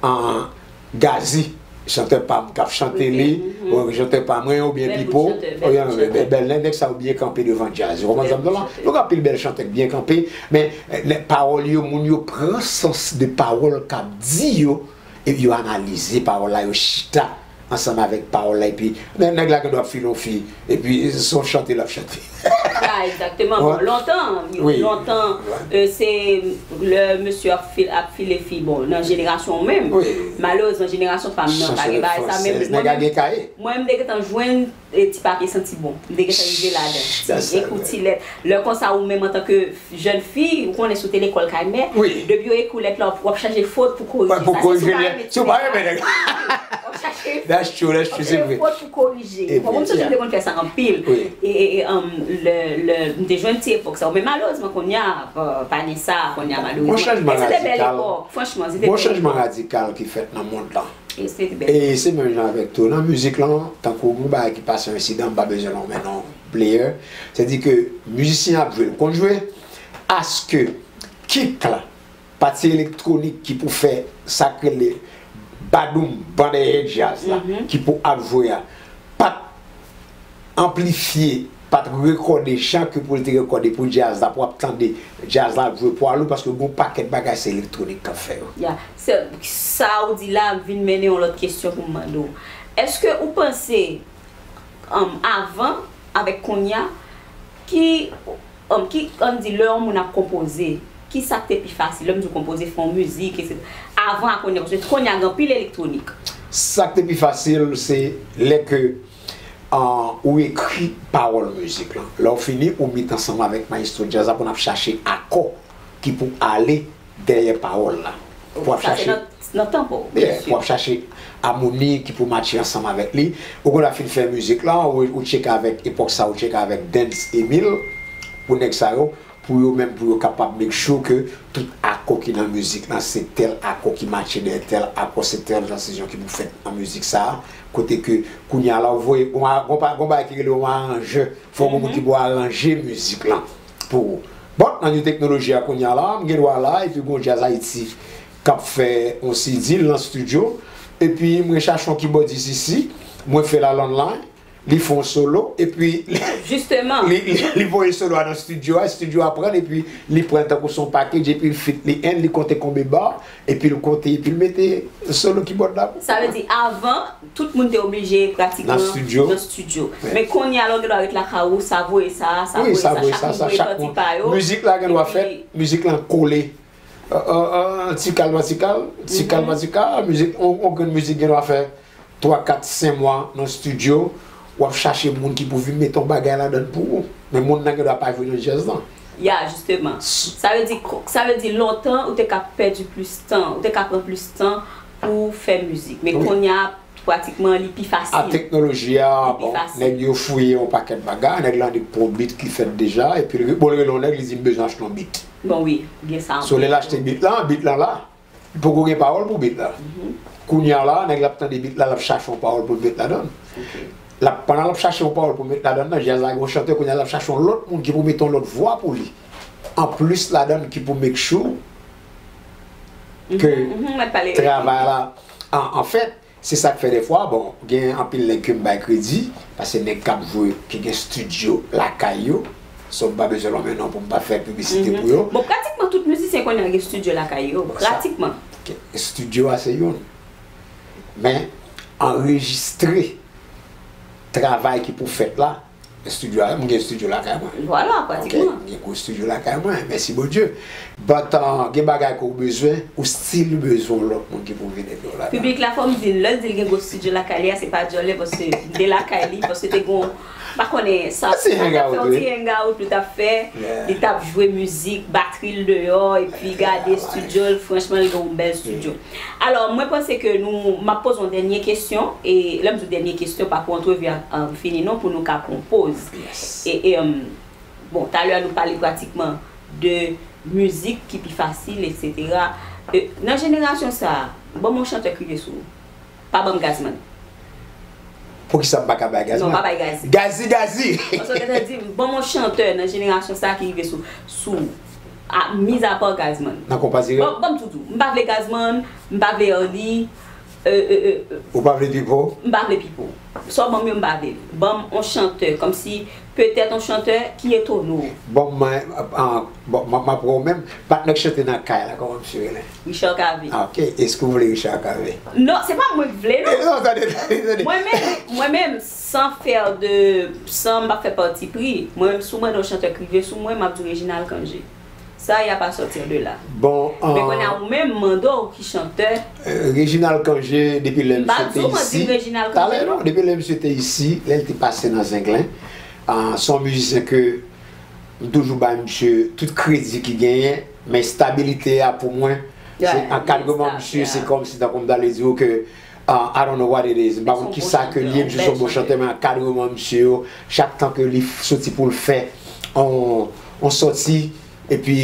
an, Gazi, chantè pa m k ap chante li, chantè pa mwen, oubyen Pipo, oubyen bèl, bèl, nèg sa yo byen kanpe devan djaz. Ou konprann sa m di w la? Nou gen anpil bèl chantè k byen kanpe, men, eh, lè pawòl yo, moun yo pran sans de pawòl k ap di yo, epi yo analize pawòl la, yo chita ansanm avèk pawòl la, epi nè-, nèg la gen dwa ap file yon fi, epi se yon chante l ap chante. Sa, egzakteman. Bon, lontan, lontan, eh, se lè mesye ap fil-, ap file fi, bon, nan jenerasyon w menm, malerezman, jenerasyon pa m nan, pa gen bagay sa, men mwen menm, mwen m te gentan jwenn, eh, ti papye santi bon. M te gentan rive ladan. Ti ekou, ti lèt. Lè konsa, ou menm antanke jèn fi, ou konnen si w te lekòl kay mè, depi yo ekri w lèt la, w ap chache fot pou korije. Sa, se si w pa renmen ti nèg la. W ap chache fot pou korije. Ou konprann? M sonje m te konn fè sa anpil. E, e, e, um, lè, lè m te jwenn ti epòk sa yo. Men malerezman, kounye a, pa, pa gen sa, kounye a, malerezman. Men se te bèl epòk, franchman, se te bèl epòk. Gon chanjman radikal ki fèt nan mond lan. E se menm jan avèk tou nan mizik lan, tankou gon bagay ki pase yon ensidan, m pa bezwen lonmen non player. Sètadi ke mizisyen ap jwe, l konn jwe, aske kik la, pati elektwonik ki pou fè sa k rele badoum, ban dèyè djaz la, ki pou ap jwe a, pa t anplifye, pa t rekòde jan ke pou l te rekòde pou djaz la, pou w ap tande djaz la ap jwe pwa lou, paske gon pakèt bagay se elektwonik k ap fè yo. Ya, se, sa ou di la vin mennen yon lòt kesyon pou m mande w. Èske ou panse, um, avan avèk kounye a, ki, um, ki, ann di, lè yon moun ap konpoze, ki sa k te pi fasil? Lè m di w konpoze, fè yon mizik, etsetera. Avan ak kounye a, paske kounye a gen anpil elektwonik. Sa k te pi fasil, se lè ke, ah, ou ekri pawòl mizik lan. Lè w fini, ou met ansanm avèk mayestwo djaz la pou n ap chache akò ki pou ale dèyè pawòl la. Pou w ap chache, nan, nan tanpo, yeah, pou w ap chache amoni ki pou matche ansanm avèk li. Ou konn ap fin fè mizik la, ou, ou tcheke avèk, epòk sa, ou tcheke avèk Dance Emile, pou nèg sa yo. pou yo menm, pou yo kapab make sure ke tout akò ki nan mizik lan, se tèl akò ki matche dèyè tèl akò, se tèl transizyon ki pou fèt nan mizik sa a. Kote ke kounye a la, ou voye, gon, gon, gon bagay ki rele yon aranjè, fò gon moun ki pou aranje mizik lan pou ou. But, nan new teknoloji a kounye a la, m gen dwa la, epi gon Jazz Haiti k ap fè yon C D l nan studio, epi mwen chache yon kibòdis isi, mwen fè l al online, li fè yon solo, epi li, li, li voye solo a nan studio a, studio a pran l, epi li pran l tankou se yon package, epi l fit li end, li konte konbe bar, epi l konte, epi l mete solo kibòd la pou. Sa vle di, avan, tout moun te oblije pratikman nan studio. Nan studio. Men kounye a la, ou gen dwa ret lakay ou, sa voye sa, sa voye sa, chak moun voye pati pa yo. Mizik la gen dwa fèt, mizik lan kole. An, an, an, ti kal pa ti kal, ti kal pa ti kal, mizik, on, on grenn mizik gen dwa fè twa, kat, senk mwa nan studio, w ap chache moun ki pou vin mete yon bagay ladan l pou ou. Men moun nan gen dwa pa jwe nan djaz lan. Ya, jisteman. Sa vle di, sa vle di lontan, ou te ka pèdi plis tan, ou te ka pran plis tan pou fè mizik. Men kounye a, pratikman, li pi fasil. A teknoloji a, bon, nèg yo fouye yon pakèt bagay, nèg lan di pran yon beat ki fèt deja, epi l, bon, l rele yon nèg, li di, "M bezwen achte yon beat." Bon, wi, gen sa. So, lè l achte beat lan, beat lan la, li poko gen pawòl pou beat la. Kounye a la, nèg la ap tande beat la, l ap chache yon pawòl pou l met ladan l. L ap, pandan l ap chache yon pawòl pou l met ladan l nan, jazz la gen yon chantè, kounye a l ap chache yon lòt moun ki pou mete yon lòt vwa pou li. Anplis ladan l ki pou make sure ke travay la, an, anfèt, se sa k fè dèfwa, bon, gen anpil nèg ke m bay kredi, paske nèg k ap jwe, ki gen studio lakay yo, so m pa bezwen lonmen non pou m pa fè piblisite pou yo. Bon, pratikman tout mizisyen konnen gen studio lakay yo, pratikman. Studio a se youn. Men, anrejistre travay ki pou fèt la, studio a, m gen studio lakay mwen. Vwala, pratikman. M gen gwo studio lakay mwen, mèsi Bondye. But, uh, gen bagay ke w bezwen, ou still bezwen yon lòt moun ki pou vin ede w ladan. Piblik la, fò m di l, lè l di l gen gwo studio lakay li a, se pa djòlè, paske m te lakay li, paske te gon, m pa konnen sa, se hangout, wi. Ti hangout li t ap fè, li t ap jwe mizik, batri l deyò, epi gade studio l, franchman, li gen yon bèl studio. Alò, mwen panse ke nou, m ap poze yon dènye kesyon, e lè m di w dènye kesyon, pa pou antrevi a, a fini non, pou nou ka pran yon poz. E, e, um, bon, talè a nou pale pratikman de mizik ki pi fasil, etsetera. E, nan jenerasyon sa a, ban m yon chantè k rive sou ou. Pa ban m Gazman. Poukisa m pa ka bay Gazman? Non, pa bay Gazi. Gazi, Gazi! Paske w gentan di m, ban m yon chantè nan jenerasyon sa a ki rive sou, sou, a, mizapa Gazman. Nan konpa dirèk? Ban, ban m tou di w. M pa vle Gazman, m pa vle Arly, e, e, e, e. Ou pa vle Pipo? M pa vle Pipo. Sa w ban m yo, m pa vle l. Ban m yon chantè, kòmsi, petèt yon chantè ki etone w. Ban m, a, a, Bon, m ap, m ap wè w menm. Patnè k chante nan kay la, kòman misye rele? Richard Cavé. Ah, ok. Èske w vle Richard Cavé? Non, se pa mwen k vle, non. Eh, non, tande, tande, tande. Mwen menm, mwen menm, sans faire de, sans m pa fè pati pri, mwen menm, si w mande yon chantè k rive sou mwen, m ap di w Reginald Cangé. Ça, y a pas sortir de là. Bon, men kounye a, ou menm, m mande w ki chantè. Euh, Reginald Cangé, depi lè misye te isi. M pa di w, mwen di Reginald Cangé, non. Talè, non, depi lè misye te isi, lè l te pase nan Zenglen, ah, se yon mizisyen ke M toujou bay misye tout kredi ki genyen, men estabilite a pou mwen, se ankadreman misye, se kòmsi tankou m ta vle di w ke, ah, I don't know what it is. M pa konn kisa ke l ye, misye se yon bon chantè, men ankadreman misye yo, chak tan ke li f-, soti pou l fè on, on sòti, epi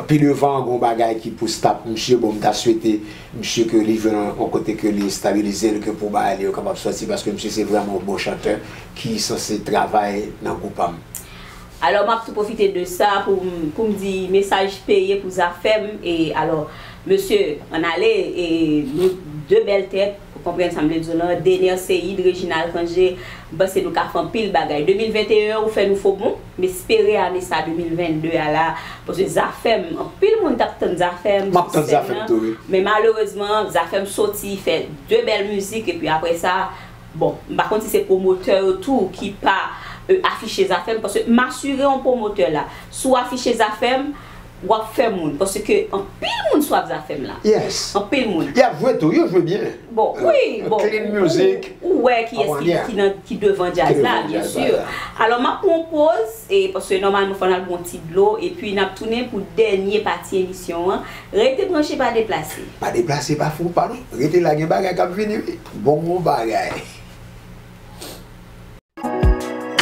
pi devan, gon bagay ki pou stop misye, bon, m ta swete misye ke li jwenn on, on kote ke li estabilize l, ke pou bagay li yo kapab sòti, paske misye se vrèman yon bon chantè ki sanse travay nan gwoup an m. Alò, m ap tou pwofite de sa pou m, pou m di mesaj peye pou Zafèm. E alò, mesye, ann ale, e nou de bèl tèt, ou konprann sa m vle di w lan, Dener Ceïde, Reginald Cangé, m panse nou ka fè anpil bagay. De mil venteyen an, ou fè nou fo bon, m espere ane sa, de mil vennde a la, paske Zafèm, anpil moun t ap tann Zafèm sou sèn nan, men malerezman, Zafèm soti, fè de bèl mizik, epi apre sa, Bon, m pa konn si se pwomotè yo tou ki pa, euh, afiche Zafèm, paske m asire yon pwomotè la, si w afiche Zafèm, w ap fè moun, paske anpil moun swaf Zafèm la. Yes. Anpil moun. Y ap jwe tou, yo jwe byen. Bon, wi, bon, clean music. Ou, ou wè kiyès ki, ki nan, ki devan djaz la, byen si. Alò, m ap pran yon poz, e, paske nòmalman fò n al pran yon ti dlo, epi n ap tounen pou dènye pati emisyon an. Rete branche, pa deplase. Pa deplase, pa fou pa non. Rete la, gen bagay k ap vini, wi. Bon, bon bagay.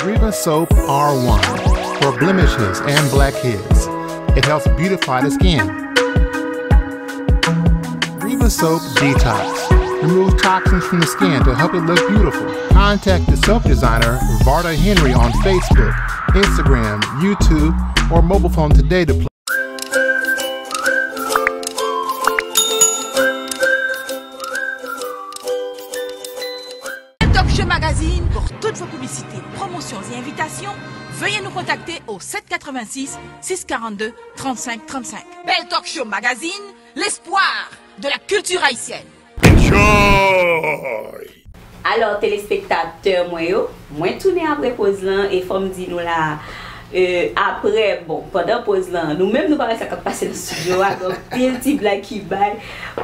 Reva Soap R one. for blemishes and blackheads. It helps beautify the skin. Viva Soap Detox removes toxins from the skin to help it look beautiful. Contact the soap designer, Varda Henry, on Facebook, Instagram, YouTube, or mobile phone today to play. Top Show Magazine. Pour toutes vos publicités, promotions et invitations, veuillez nous contacter au sept quatre-vingt-six, six quarante-deux, trente-cinq, trente-cinq. Bell Talk Show Magazine, l'espoir de la culture haïtienne. Enjoy! Alò, telespektatè mwen yo, mwen tounen apre poz lan e fò m di nou la, e, apre, bon, pandan poz lan, nou menm nou pa wè sa k ap pase nan estidyo a, gen anpil ti blag ki bay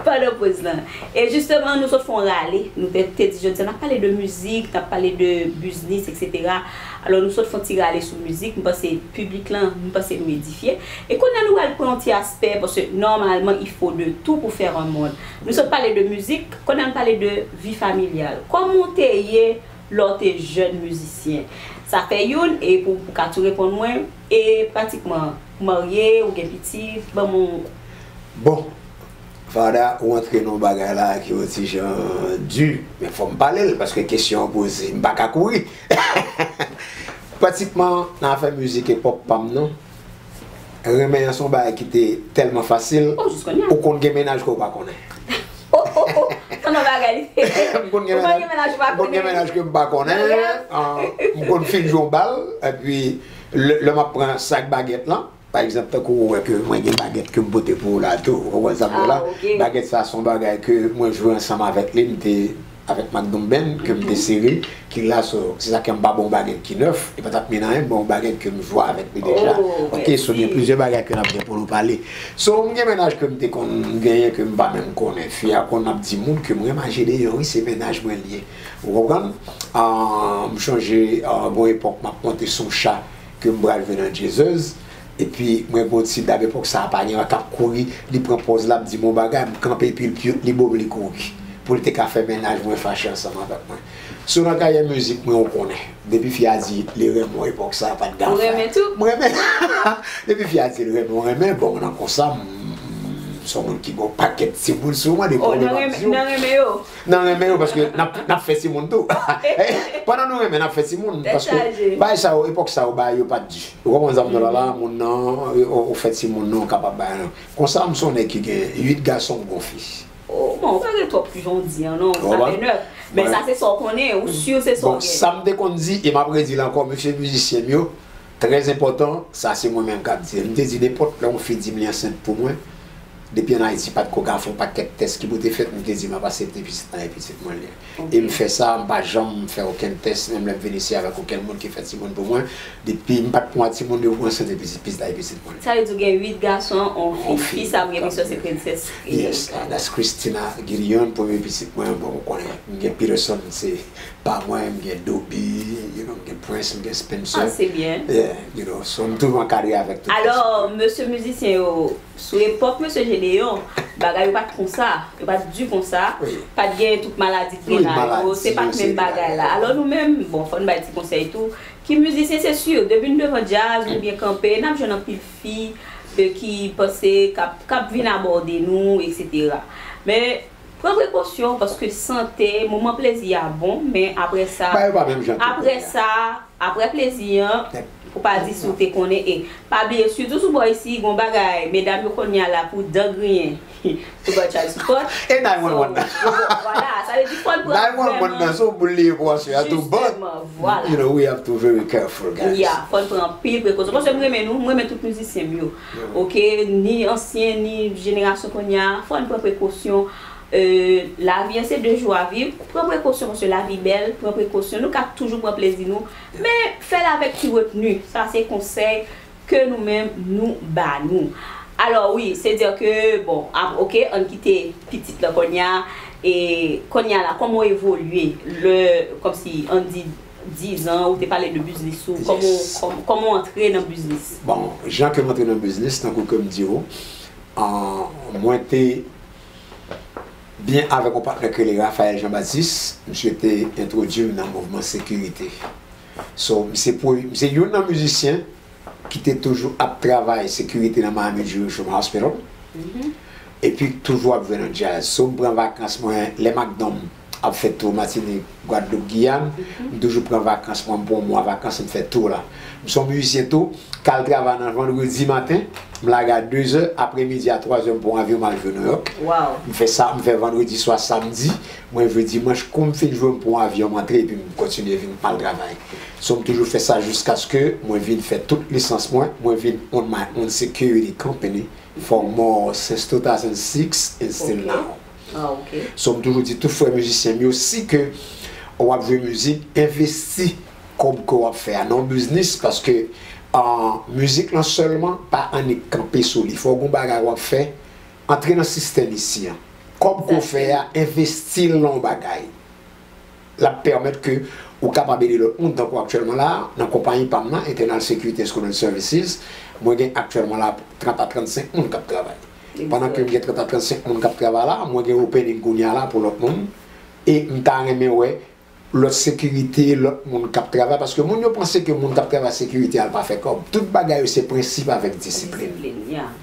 pandan poz lan. E jisteman, nou sot fè yon rale, nou te, te di jodi a, n ap pale de mizik, n ap pale de biznis, etsetera. Alò, nou sot fè yon ti rale sou mizik, m panse piblik lan, m panse nou edifye. E kounye a nou pral pran yon ti aspè, paske nòmalman, il faut de tout pour faire un monde. Nou sot pale de mizik, kounye a n pale de vi familyal. Kòman w te ye lè w te jèn mizisyen? Sa fè youn, e pou, pou ka tou reponn mwen, e pratikman, ou marye, ou gen pitit, ban m yon Bon, Varda, ou antre nan yon bagay la ki yon ti jan di, men fò m pale l, paske kesyon an poze, m pa ka kouri. Pratikman, nan afè mizik epòk pa m nan, renmen an se yon bagay ki te tèlman fasil, Oh, jis kounye a. Ou konn gen mennaj ke w pa konnen. Oh, oh, oh, sa nan bagay li. M konn gen mennaj, m konn gen mennaj ke m pa konnen. Ah, m konn fin jwe yon bal, epi lè lè m ap pran sak bagèt lan, pa egzanp, tankou ou wè ke mwen gen bagèt ke m pote pou ou la tou, ou konprann sa m di w la? Ah, ok. Bagèt sa se yon bagay ke mwen jwe ansanm avèk li, m te avèk Magnum Band, ke m te sere, ki la, so, se sa ke m pa bon bagèt ki nèf, e pa t ap mennen anyen, m bon bagèt ke m jwe avèk li deja. Oh, Ok, so gen plizyè bagay ke n ap gen pou nou pale. So, m gen mennaj ke m te konn genyen ke m pa menm konnen. Fi a konn ap di moun ke m renmen Gédéon, wi, se mennaj mwen li ye. Ou konprann? Ah, m chonje, ah, gon epòk m ap monte sou cha ke m pral jwe nan Jazzers. Epi mwen gon ti dam epòk sa a pa gen k ap kouri, li pran pòz la, ap di m yon bagay, m kanpe epi l pyot li, bo m li kouri. Pou li te ka fè mennaj mwen fache ansanm avèk mwen. Si w nan karyè mizik mwen, ou konnen. Depi fi a di li renmen w epòk sa a, pa t gen afè. Renmen tou? M renmen. Depi fi a di li renmen w, renmen, bon, nan konsa, m, m, se yon moun ki gon pakèt timoun sou mwen, depi Oh, w nan ap renmen, di w. Nan renmen yo. Nan renmen yo, paske n ap, n ap fè timoun tou. Pandan nou renmen, n ap fè timoun. Tèt Paske chaje. Bagay sa yo, epòk sa yo, bagay yo pa t di. Ou konprann sa m di w la, la, moun nan, ou, ou fè timoun nan, ou kapab bay nan. Konsa, m se yon nèg ki gen uit gason, m gon fi. Oh, bon, ou pa gen twòp jan w di an, non, Ou sa konprann? Fè nèf. Men sa se sa w konnen, ou si se sa Bon, w gen. Sa m te konn di, e m ap redi l ankò, mesye mizisyen m yo, trè enpòtan, sa se mwen menm k ap di l. M te di nenpòt lè yon fi di m li ansent pou mwen, depi ann Ayiti, pa t ko ka fè yon pakèt tès ki pou te fèt, m te di m ap aksepte pitit lan e pitit mwen li ye. E m fè sa, m pa janm fè okenn tès, menm lè m vin isi avèk okenn moun ki fè timoun pou mwen. Depi m pa t pran timoun yo pou ansent, e pitit, pitit la e pitit mwen li ye. Sa vle di w gen uit gason, on fi, On fi. Fi sa m gen enpresyon se prensès. Yes, uh, that's Christina Gideon, premye pitit mwen, bon, ou konnen, m gen Peterson, se pa mwen, m gen Dobie, you know, m gen Prince, m gen Spencer. Ah, se byen. Yeah, you know, so m toujou ankadre avèk tout. Alò, mesye mizisyen yo, sou epòk mesye Gédéon, bagay yo pa t konsa, yo pa t di konsa, Wi. Pa t gen tout maladi Wi, trena yo, maladi se pa t yo, se menm bagay la. Alò nou menm, bon, fò n bay ti konsèy tou. Ki mizisyen se si, depi n devan djaz, nou byen kanpe, n ap jwenn anpil fi e ki panse k ap, k ap vin abòde nou, etsetera. Men, pran prekosyon, paske sante, moman plezi a bon, men apre sa, Bagay yo pa menm jan tout apre kounye a. Sa, apre plezi an, Yep. Pou pa di si w te konnen, e pa bliye, sitou sou bò isi, gon bagay, medam yo kounye a la pou dan griyen, pou ba child support. E nine one one nan. So, vwala, sa vle di fò n pran Nine one one nan, se yon boul li ye pou aswè a tou, but, Jisteman, vwala. You know, we have to very careful, guys. Yeah, fò n pran anpil prekosyon. Paske m renmen nou, m renmen tout mizisyen m yo. Ok, ni ansyen, ni jenerasyon kounye a, fò n pran prekosyon. Euh, lavi an se de jou a viv. Pran prekosyon, paske lavi bèl, pran prekosyon. Nou ka toujou pran plezi nou, men fè l avèk ti retni. Sa se konsèy ke nou menm nou ba nou. Alò wi, se di ke, bon, ap, ok, ann kite pitit lan kounye a, e kounye a la, kòman w evolye lè, kòmsi, ann di, dizan, ou te pale de biznis ou, kòman, Yes. kòm- kòman w antre nan biznis? Bon, jan ke m antre nan biznis, tankou ke m di w, an, mwen te byen avèk yon patnè k rele Raphaël Jean Baptiste, misye te entwodui m nan mouvman sekirite. So, m se pre-, m se youn nan mizisyen ki te toujou ap travay sekirite nan Miami Jewish Hospital. Epi toujou ap jwe nan djaz. So m pran vakans mwen, lè McDonald ap fè tou Matinik, Gwadloup, Giyàn, m toujou pran vakans mwen, m pran yon mwa vakans, m fè tou la. M se yon mizisyen tou, k al travay nan vandredi maten, m lage a de zè, apremidi a twa zè m pran yon avyon m al jwe Nouyòk. M fè sa, m fè vandredi swa, samdi, mwen jwe dimanch, kou m fin jwe m pran yon avyon m antre epi m kontinye vin al travay. So m toujou fè sa jiskaske mwen vin fè tout lisans mwen, mwen vin own my own security company for more since two thousand six and still now. So m toujou di tout frè mizisyen m yo, si ke w ap jwe mizik, envesti kòb ke w ap fè a nan yon biznis, paske ah, mizik lan sèlman pa annik kanpe sou li. Fò w gen yon bagay w ap fè, antre nan sistèm isi an. Kòb ke w fè a, envesti l nan yon bagay. L ap pèmèt ke ou kapab ede lòt moun, tankou aktyèlman la, nan konpayi pa m nan, Internal Security Escrow Services, mwen gen aktyèlman la trant a trannsenk moun k ap travay. Pandan ke m gen trant a trannsenk moun k ap travay la, mwen gen opening kounye a la pou lòt moun. E m ta renmen wè lòt sekirite, lòt moun k ap travay, paske moun yo panse ke moun k ap travay sekirite al pa fè kòb. Tout bagay yo se prensip avèk disiplin.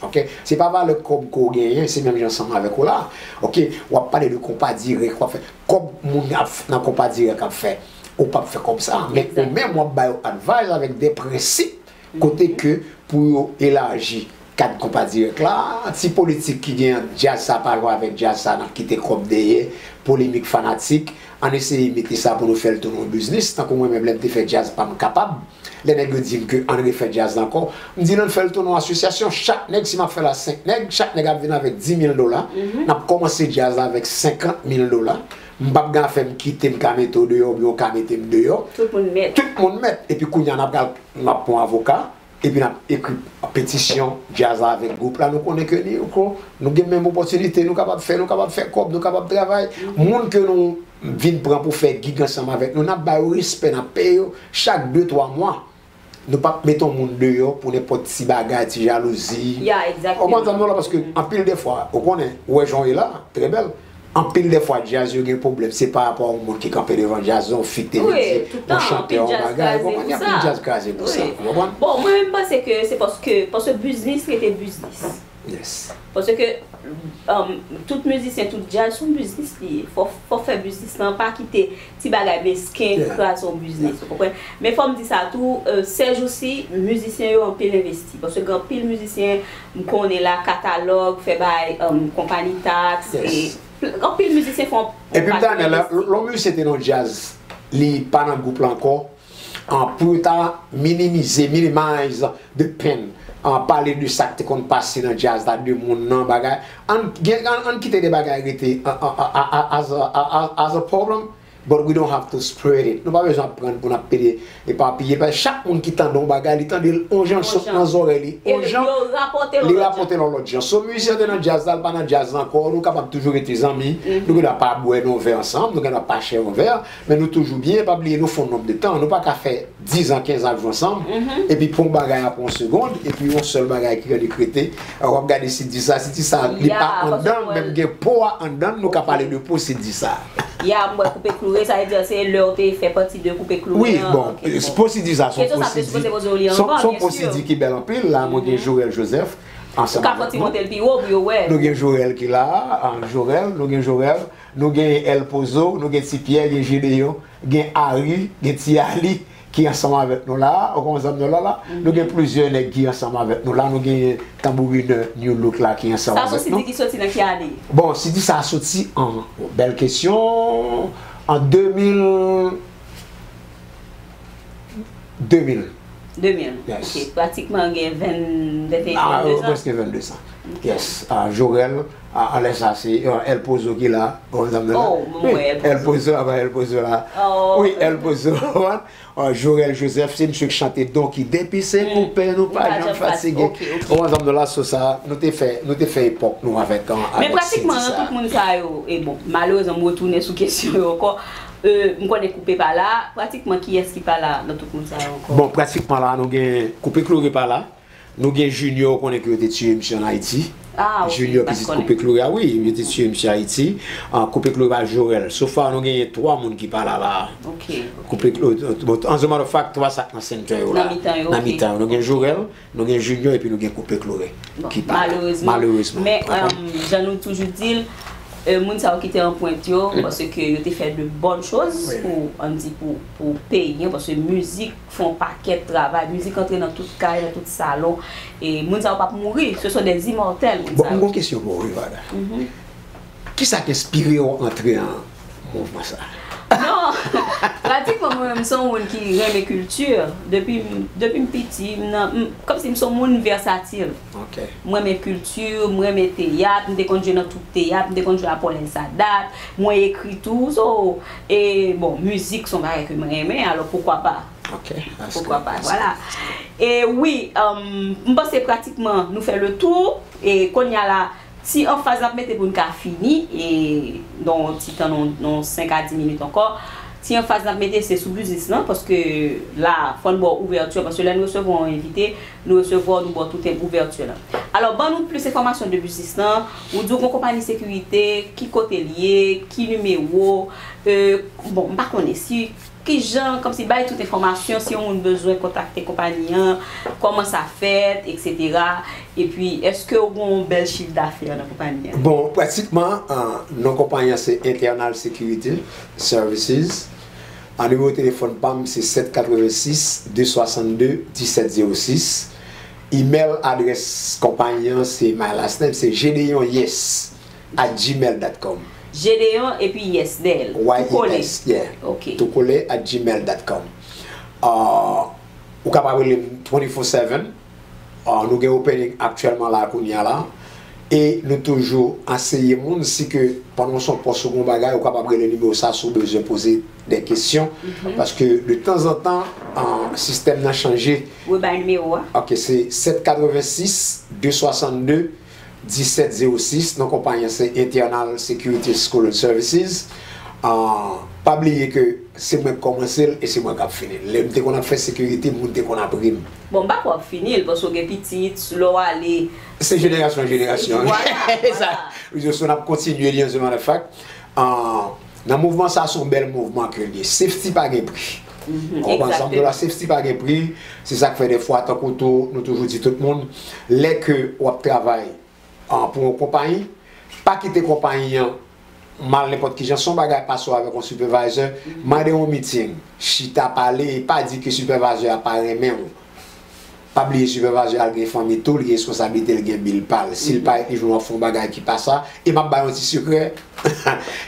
Oke? Se pa valè kòb ke w genyen, se menm jan ansanm avèk ou la. Oke? W ap pale de konpa dirèk, w ap fè kòb moun ap f- nan konpa dirèk ap fè. Ou p ap fè kòb sa, men ou menm w ap ba yo advice avèk de prensip kote ke pou yo elaji kad konpa dirèk la, ti politik ki gen ant djaz sa pa jwe avèk djaz sa, n ap kite kòb dèyè, polemik fanatik, ann eseye mete sa pou nou fè l tounen yon biznis, tankou mwen menm lè m te fè djaz pa m kapab, lè nèg yo di m ke ann refè djaz la ankò, m di n ann fè l tounen yon asosyasyon, chak nèg, si m ap fè l a senk nèg, chak nèg ap vin avèk di mil dola, n ap kòmanse djaz la avèk senkant mil dola, m p ap gen afè m kite m ka mete w deyò oubyen w ka mete m deyò. Tout moun mèt. Tout moun mèt. Epi kounye a n ap pral, n ap pran avoka, epi n ap ekri petisyon djaz la avèk gwoup la. Nou konnen ke ni, nou gen menm opòtinite, nou kapab fè, nou kapab fè kòb, nou kapab travay. Moun ke nou vin pran pou fè gig ansanm avèk nou, n ap ba yo respè, n ap peye yo chak de, twa mwa. Nou p ap mete yon moun deyò pou nenpòt ti bagay, ti jalouzi. Ou konprann sa m di w la, paske anpil de fwa, ou konnen, ou wè jan w ye la, trè bèl. Anpil de fwa, djaz yo gen pwoblèm, se pa rapò a yon moun ki kanpe devan djaz, yon fi k te vin di yon chantè yon bagay, ou konprann, gen anpil djaz kraze pou sa, ou konprann? Bon, mwen menm m panse ke se paske, paske biznis rete biznis. Paske um, tout mizisyen, tout djaz, se yon biznis li ye. Fò, fò fè biznis lan, pa kite ti bagay mesken kraze yon biznis, ou konprann? Men fò m di sa tou, euh, sèjousi, mizisyen yo anpil envesti. Paske gen anpil mizisyen, m konnen la, katalòg, fè bay, um, konpayi taks, e pl- anpil mizisyen fè yon Epi m ta renmen, lè yon mizisyen te nan djaz, li pa nan gwoup la ankò, an, pou yo ta minimize, minimize the pain, an, pale de sa k te konn pase nan djaz la, de moun nan, bagay. Ann, gen, ann, ann kite de bagay rete, an, an, an, a- a- as a, a- a- as a problem, but we don't have to spread it. Nou pa bezwen ap pran pou n ap pede epapiye. Paske chak moun ki tande yon bagay, li tande l yon jan, l sot nan zòrèy li yon jan, li rapòte l yon lòt jan. So, mizisyen te nan djaz la, l pa nan djaz la ankò, nou kapab toujou rete zanmi, nou gen dwa pa bwè nan yon vè ansanm, nou gen dwa pa share yon vè, men nou toujou byen, pa bliye nou fè yon nonb de tan, nou pa ka fè diz an, kenz an ap jwe ansanm, epi pou yon bagay apre yon segond, epi yon sèl bagay ki annik rete, w ap gade si di sa, si di sa, li pa anndan l, men gen po a anndan l, nou ka pale de po si di sa. Ya, m wè koupe kloure, sa vle di se lè w te fè pati de koupe kloure an. Wi, bon, po si di sa, se yon pwosedi, se yon pwosedi ki bèl anpil, la, mwen gen Jorel Joseph, ansanm avèk nou. Ou ka fè ti monte l pi wo pou yo wè. Nou gen Jorel ki la, an, Jorel, nou gen Jorel, nou gen El Pozo, nou gen Ti Pyè, gen Jedeyon, gen Ari, gen Ti Ali, ki ansanm avèk nou la, ou konprann sa m di w la, la? Nou gen plizyè nèg ki ansanm avèk nou la, nou gen tanbourinè New Look la ki ansanm avèk nou. Sa se yon sidi ki soti nan ki ane? Bon, sidi sa a soti an, bèl kesyon, an de mil, de mil. De mil. Yes. Ok, pratikman gen venn, venn, venn de zan. Prèske venn de zan. Ok. Yes. Ah, Jorel, ah, anlè sa, se, ah, El Pozo ki la. Bon, zanmi la. Oh, mwen wè El Pozo. El Pozo, apa El Pozo la. Oh. Wi, El Pozo. Ah, Jorel Joseph, se misye k chante Donki depi se koupe, nou pa janm fatige. Ok, ok. Bon, zanmi la, so sa, nou te fè, nou te fè epòk nou avèk, ah, avèk sidi sa. Men pratikman, nan tout moun sa yo, e bon, malerezman, m retounen sou kesyon yo ankò. Euh, m konnen Koupe pa la. Pratikman, kiyès ki pa la nan tout moun sa yo ankò? Bon, pratikman la, nou gen Koupe Kloure pa la. Nou gen Junior, ou konnen ke yo te tiye misye ann Ayiti. Ah, ok, Junior, pitit Koupe Klore a, wi, yo te tiye misye Ayiti. Ah, Koupe Klore pa Jorel. So far, nou genyen twa moun ki pa la la. Ok, ok. Koupe Klore, bon, as a matter of fact, twa sa k nan center yo la. Nan mitan yo, ok. Nan mitan yo. Nou gen Jorel, nou gen Junior, epi nou gen Koupe Klore. Bon, ki pa la. Malerezman. Malerezman. Men, um, jan nou toujou di l, euh, moun sa yo ki te anpwent yo, paske yo te fè de bonnes choses pou, ann di, pou, pou peyi an, paske mizik fè yon pakèt travay. Mizik antre nan tout kay, nan tout salon. E moun sa yo p ap mouri. Ce sont des immortels, moun sa yo. Bon, m gon kesyon pou ou, Rivada. Kisa k enspire w antre nan mouvman sa? Non, pratikman mwen menm, m se yon moun ki renmen kilti. Depi, depi m piti, m nan, m, kòmsi m se yon moun vèsatil. Ok. M renmen kilti, m renmen teyat, m te konn jwe nan twoup teyat, m te konn jwe a Paulin Sadat, mwen ekri tou, so, e, bon, mizik se yon bagay ke mwen renmen, alò poukwa pa? Ok, that's good. Poukwa pa, vwala. E wi, um, m panse pratikman nou fè le tou, e kounye a la, ti anfaz n ap mete pou n ka fini, e nan yon ti tan, nan, nan senk a dis minit ankò, ti anfaz n ap mete se sou biznis lan, paske la, fò n ba w ouvèti, paske lè n resevwa yon envite, nou resevwa w, nou ba w tout ouvèti lan. Alò, ban nou plis enfòmasyon de biznis lan, ou di w gon konpayi sekirite, ki kote l ye, ki nimewo, e, bon, m pa konnen si Kijan, kòmsi, bay tout enfòmasyon, si yon moun bezwen kontakte konpayi an, kòman sa fèt, etsetera. Epi, èske w gen yon bèl chif dafè nan konpayi an? Bon, pratikman, ah, non konpayi an se Internal Security Services. Ah, nimewo telefòn pa m se sèt katrevensis, de swasannde, disèt zewo sis. Email adrès konpayi an se, my last name se Gedeon Yes at gmail dot com. Gedeon epi Yes dèyè l. Tou kole. Y E S, yeah. Ok. Tou kole at gmail dot com. Ah, ou kapab rele m twenty-four seven. Ah, nou gen opening aktyèlman la, kounye a la. E nou toujou anseye moun, si ke pandan w se yon pòs ou gen yon bagay, ou kapab rele nimewo sa si w bezwen poze de kesyon. Paske de tanzantan, ah, sistèm nan chanje. Rebay nimewo a. Ok, se sèt katrevensis, de swasannde, disèt zewo sis, non konpayi an se Internal Security School and Services. Ah, pa bliye ke se mwen k kòmanse l e se mwen k ap fini l. Lè m te konn ap fè sekirite, moun te konn ap ri m. Bon, m pa kwè w ap fini l, paske w gen pitit, lè w ale. Se jenerasyon an jenerasyon. Vwala, vwala. Rezo sosyo n ap kontinye li, as a matter of fact. Ah, nan mouvman sa, se yon bèl mouvman ke l ye. Safety pa gen pri. Ou konprann sa m di w la, safety pa gen pri. Se sa k fè defwa, tankou tou, nou toujou di tout moun, lè ke w ap travay, ah, pou yon konpayi, pa kite konpayi an mal nenpòt ki jan. Si yon bagay pase w avèk yon supervisor, mande yon meeting, chita pale, e pa di ke supervisor a pa renmen w. Pa bliye, sipèvizè a gen fanmi tou, li gen responsablite, li gen bil pa l. Si l pa ret, li jwenn w ap fè yon bagay ki pa sa. E m ap bay yon ti sekrè.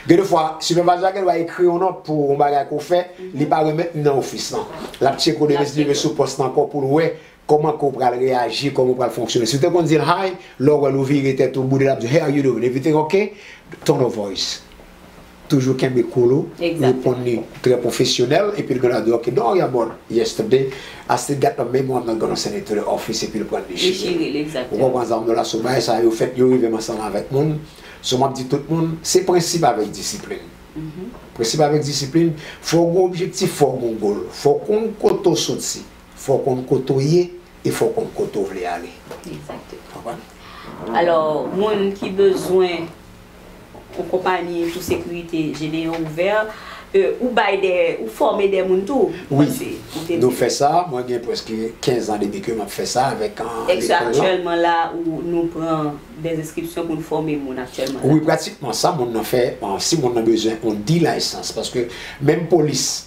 Gen de fwa, sipèvizè a gen dwa ekri yon nòt pou yon bagay ke w fè, li pa remèt li nan ofis lan. L ap tcheke w demen, si li rive sou pòs lan ankò pou l wè kòman ke w pral reyaji, kòman w pral fonksyone. Si w te konn di l hi, lè w wè l ou vire tèt ou, boude l ap di, "Hey, how you doing? Everything okay?" Tone of voice. Toujou kenbe cool ou, reponn li trè pwofesyonèl, epi l gen dwa di, "Ok, don't worry about yesterday. I still got the memo, I'm not gonna send it to the office," epi l pran l dechire. Dechire l, egzakteman. Ou konprann sa m di w la, so bagay sa yo fèt, yo rive m ansanm avèk moun. So m ap di tout moun, se prensip avèk disiplin. Prensip avèk disiplin, fò w gen objektif, fò w gen goal, fò w konn kote w soti, fò w konn kote w ye, e fò w konn kote w vle ale. Egzakteman. Konprann? Alò, moun ki bezwen yon konpayi pou sekirite, Gedeon ouvè, e, ou bay de, ou fòme de moun tou, wi, paske ou te di. Nou fè sa, mwen gen prèske kenz an depi ke m ap fè sa avèk, an, lekòl lan. Èske aktyèlman la, ou, nou pran de enskripsyon pou n fòme moun aktyèlman la? Wi, pratikman sa moun nan fè, an, si moun nan bezwen yon D license, paske menm polis,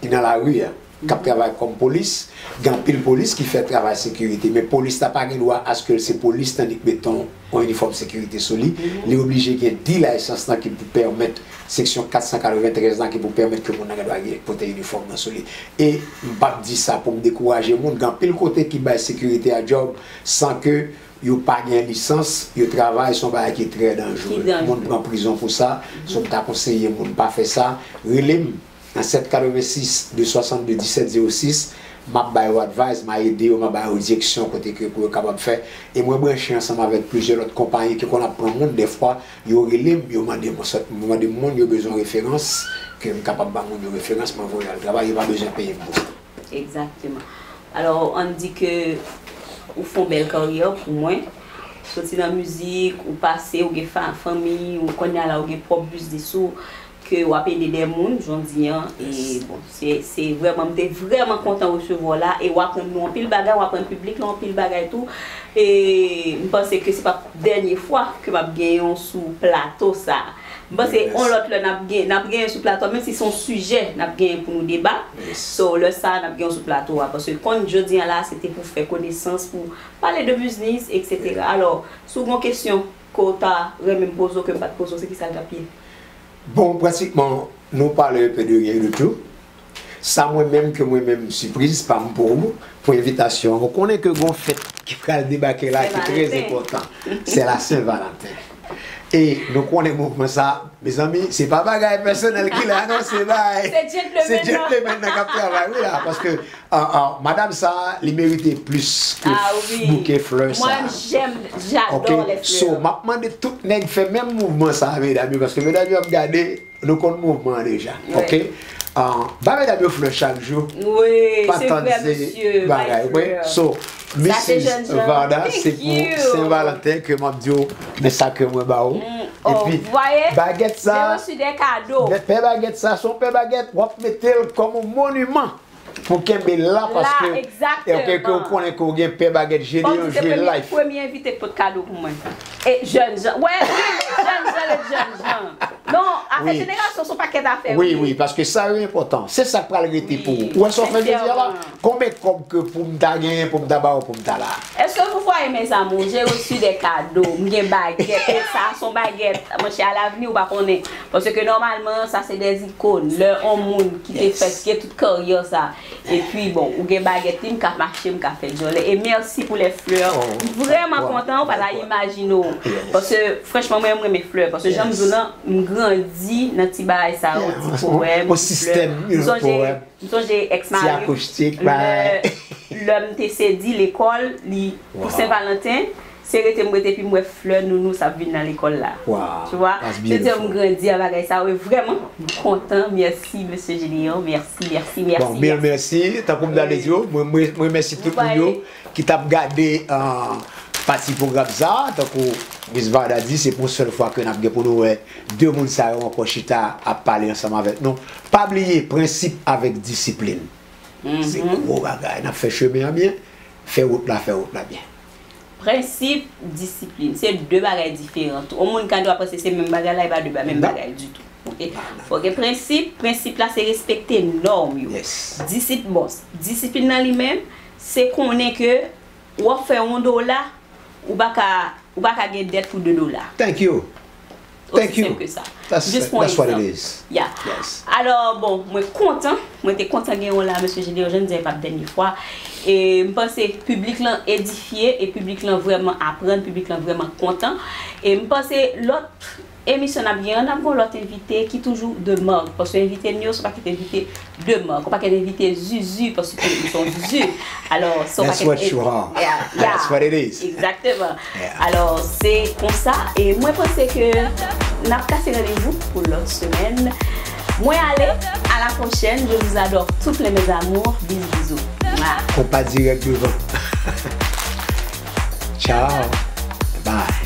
ki nan lari a, k ap travay kòm polis, gen anpil polis ki fè travay sekirite, men polis la pa gen dwa aske l se polis, tandis ke meton yon inifòm sekirite sou li, li oblije gen D license lan ki pou pèmèt, seksyon kat san katreventrèz lan ki pou pèmèt ke moun nan gen dwa gen, pote inifòm nan sou li. E m p ap di sa pou m dekouraje moun, gen anpil kote ki bay sekirite a djòb san ke yo pa gen lisans, yo travay, se yon bagay ki trè danjere. Ki danjere. Moun pran prizon pou sa, so m ta konseye moun pa fè sa. Rele m nan sèt katrevensis, de swasannde, disèt zewo sis, m ap ba yo advice, m a ede yo, m a ba yo direksyon kote ke pou yo kapab fè. E mwen branche ansanm avèk plizyè lòt konpayi ki konn ap pran moun, dèfwa, yo rele m, yo mande m, yo mande m moun, yo bezwen referans, ke m kapab ba moun yo referans, mwen voye al travay, yo pa bezwen peye m pou sa. Egzakteman. Alò, ann di ke ou fè yon bèl karyè pou mwen. Soti nan mizik, ou pase, ou gen fa- fanmi, ou kounye a la, ou gen pwòp biznis ou, ke w ap ede de moun, jan w di an. E bon, se, se vrèman, m te vrèman kontan resevwa w la, e w aprann nou anpil bagay, w aprann piblik la anpil bagay tou. E m panse ke se p ap dènye fwa ke m ap genyen w sou plato sa. M panse on lòt lè n ap gen, n ap genyen sou plato a, menm si se yon sijè n ap genyen pou nou deba. So, lè sa a, n ap genyen w sou plato a. Paske konn jodi a la, se te pou fè konesans, pou pale de biznis, etsetera. Alò, si w gen yon kesyon ke w ta renmen m poze w, ke m pa t poze w, se kisa l t ap ye? Bon, pratikman, nou pale un peu de rien du tout. Sa mwen menm ke mwen menm sipriz pa m pou ou, pou envitasyon an. Ou konnen ke gon fèt ki pral debake la ki trè enpòtan. Se la Sen Valanten. E nou konnen mouvman sa, mezanmi, se pa bagay pèsonèl ki la, non, se bagay. Se gentleman nan k ap travay, wi la, paske Ah, ah, madam sa, li merite plis ke bouke flè sa. Moi, j'aime, j'adore les fleurs. Ok, so, m ap mande tout nèg fè menm mouvman sa, medam yo, paske medam yo ap gade, nou konn mouvman an deja. Ok? Ah, ba medam yo flè chak jou. Pa tann se bagay, ok? So, Misis Varda, se pou Sen Valanten ke m ap di w, men sa ke mwen ba ou. Epi, bagèt sa, men pè bagèt sa, se yon pè bagèt, w ap mete l kòm yon moniman. Pou kenbe la, paske, ok, ke ou konnen ke ou gen pè bagèt, Jedeon jwe live. Premye envite k pot kado pou mwen. E jèn jan. Wè, wi, jèn jan, le jèn jan. Non, afè jenerasyon se yon pakèt afè, wi, wi, paske sa yo enpòtan. Se sa k pral rete pou ou. Ou wè sa w fè jodi a la? Konbyen kòb ke pou m ta genyen, pou m ta ba ou, pou m ta la? Est-ce que vous voyez, mes amours, j'ai reçu des cadeaux. M gen bagèt, e sa se yon bagèt. Monchè, alavni, ou pa konnen. Paske nòmalman, sa se des icônes. Lè yon moun ki te fè, ki gen tout karyè sa. Epi, bon, ou gen bagèt li, m ka mache, m ka fè djòlè. E mèsi pou les fleurs. M vrèman kontan, ou pa ta imajine w. Paske, franchman, mwen, m renmen flè. Paske, jan m di w lan, m grandi nan ti bagay sa yo, ti powèm, ti flè. M sonje, m sonje ex mari m, lè, lè m te sedi lekòl, li, pou Sen Valanten, se rete m rete epi m wè flè nounou sa ap vin nan lekòl la. Tu vois? Se di m grandi a bagay sa, wi, vrèman, m kontan. Mèsi, mesye Jedeon. Mèsi, mèsi, mèsi, mèsi. Bon, mil mèsi. Tankou m ta di yo, mwen, mwen, mwen remèsye tout moun yo ki t ap gade, ah, pati pwogram sa. Tankou Miss Varda di, se pou yon sèl fwa ke n ap gen pou nou wè de moun sa yo ankò chita ap pale ansanm avèk nou. Pa bliye, prensip avèk disiplin. Se gwo bagay. N ap fè chemen an byen, fè wout la, fè wout la byen. Prensip, disiplin, se de bagay diferan tou. Yon moun ka dwa panse se menm bagay la, e pa de ba-, menm bagay ditou. Ok? Fò gen prensip, prensip la se respekte nòm yo. Disip-, bon, disiplin nan li menm, se konnen ke w ap fè yon dola, ou pa ka, ou pa ka gen dèt pou de dola. Thank you. Osi senp ke sa. Jis pou yon egzanp. Ya. Alò, bon, mwen kontan. Mwen te kontan gen w la, mesye Jedeon, jan m di a, e p ap dènye fwa. E m panse piblik lan edifye, e piblik lan vrèman aprann, piblik lan vrèman kontan. E m panse lòt emisyon n ap gen an, n ap gen yon lòt envite ki toujou de marque. Paske envite n yo, se yon pakèt envite de marque. Yon pakèt envite zuzu, paske nou se yon zuzu. Alò, se yon pakèt. That's what you are. Yeah, yeah. That's what it is. Egzakteman. Alò, se konsa, e mwen panse ke n ap kase randevou pou lòt semèn. Mwen ale, à la prochaine, je vous adore tout plein mes amours, bisous, bisous. Mwa. Konpa dirèk devan. Ciao. Bye.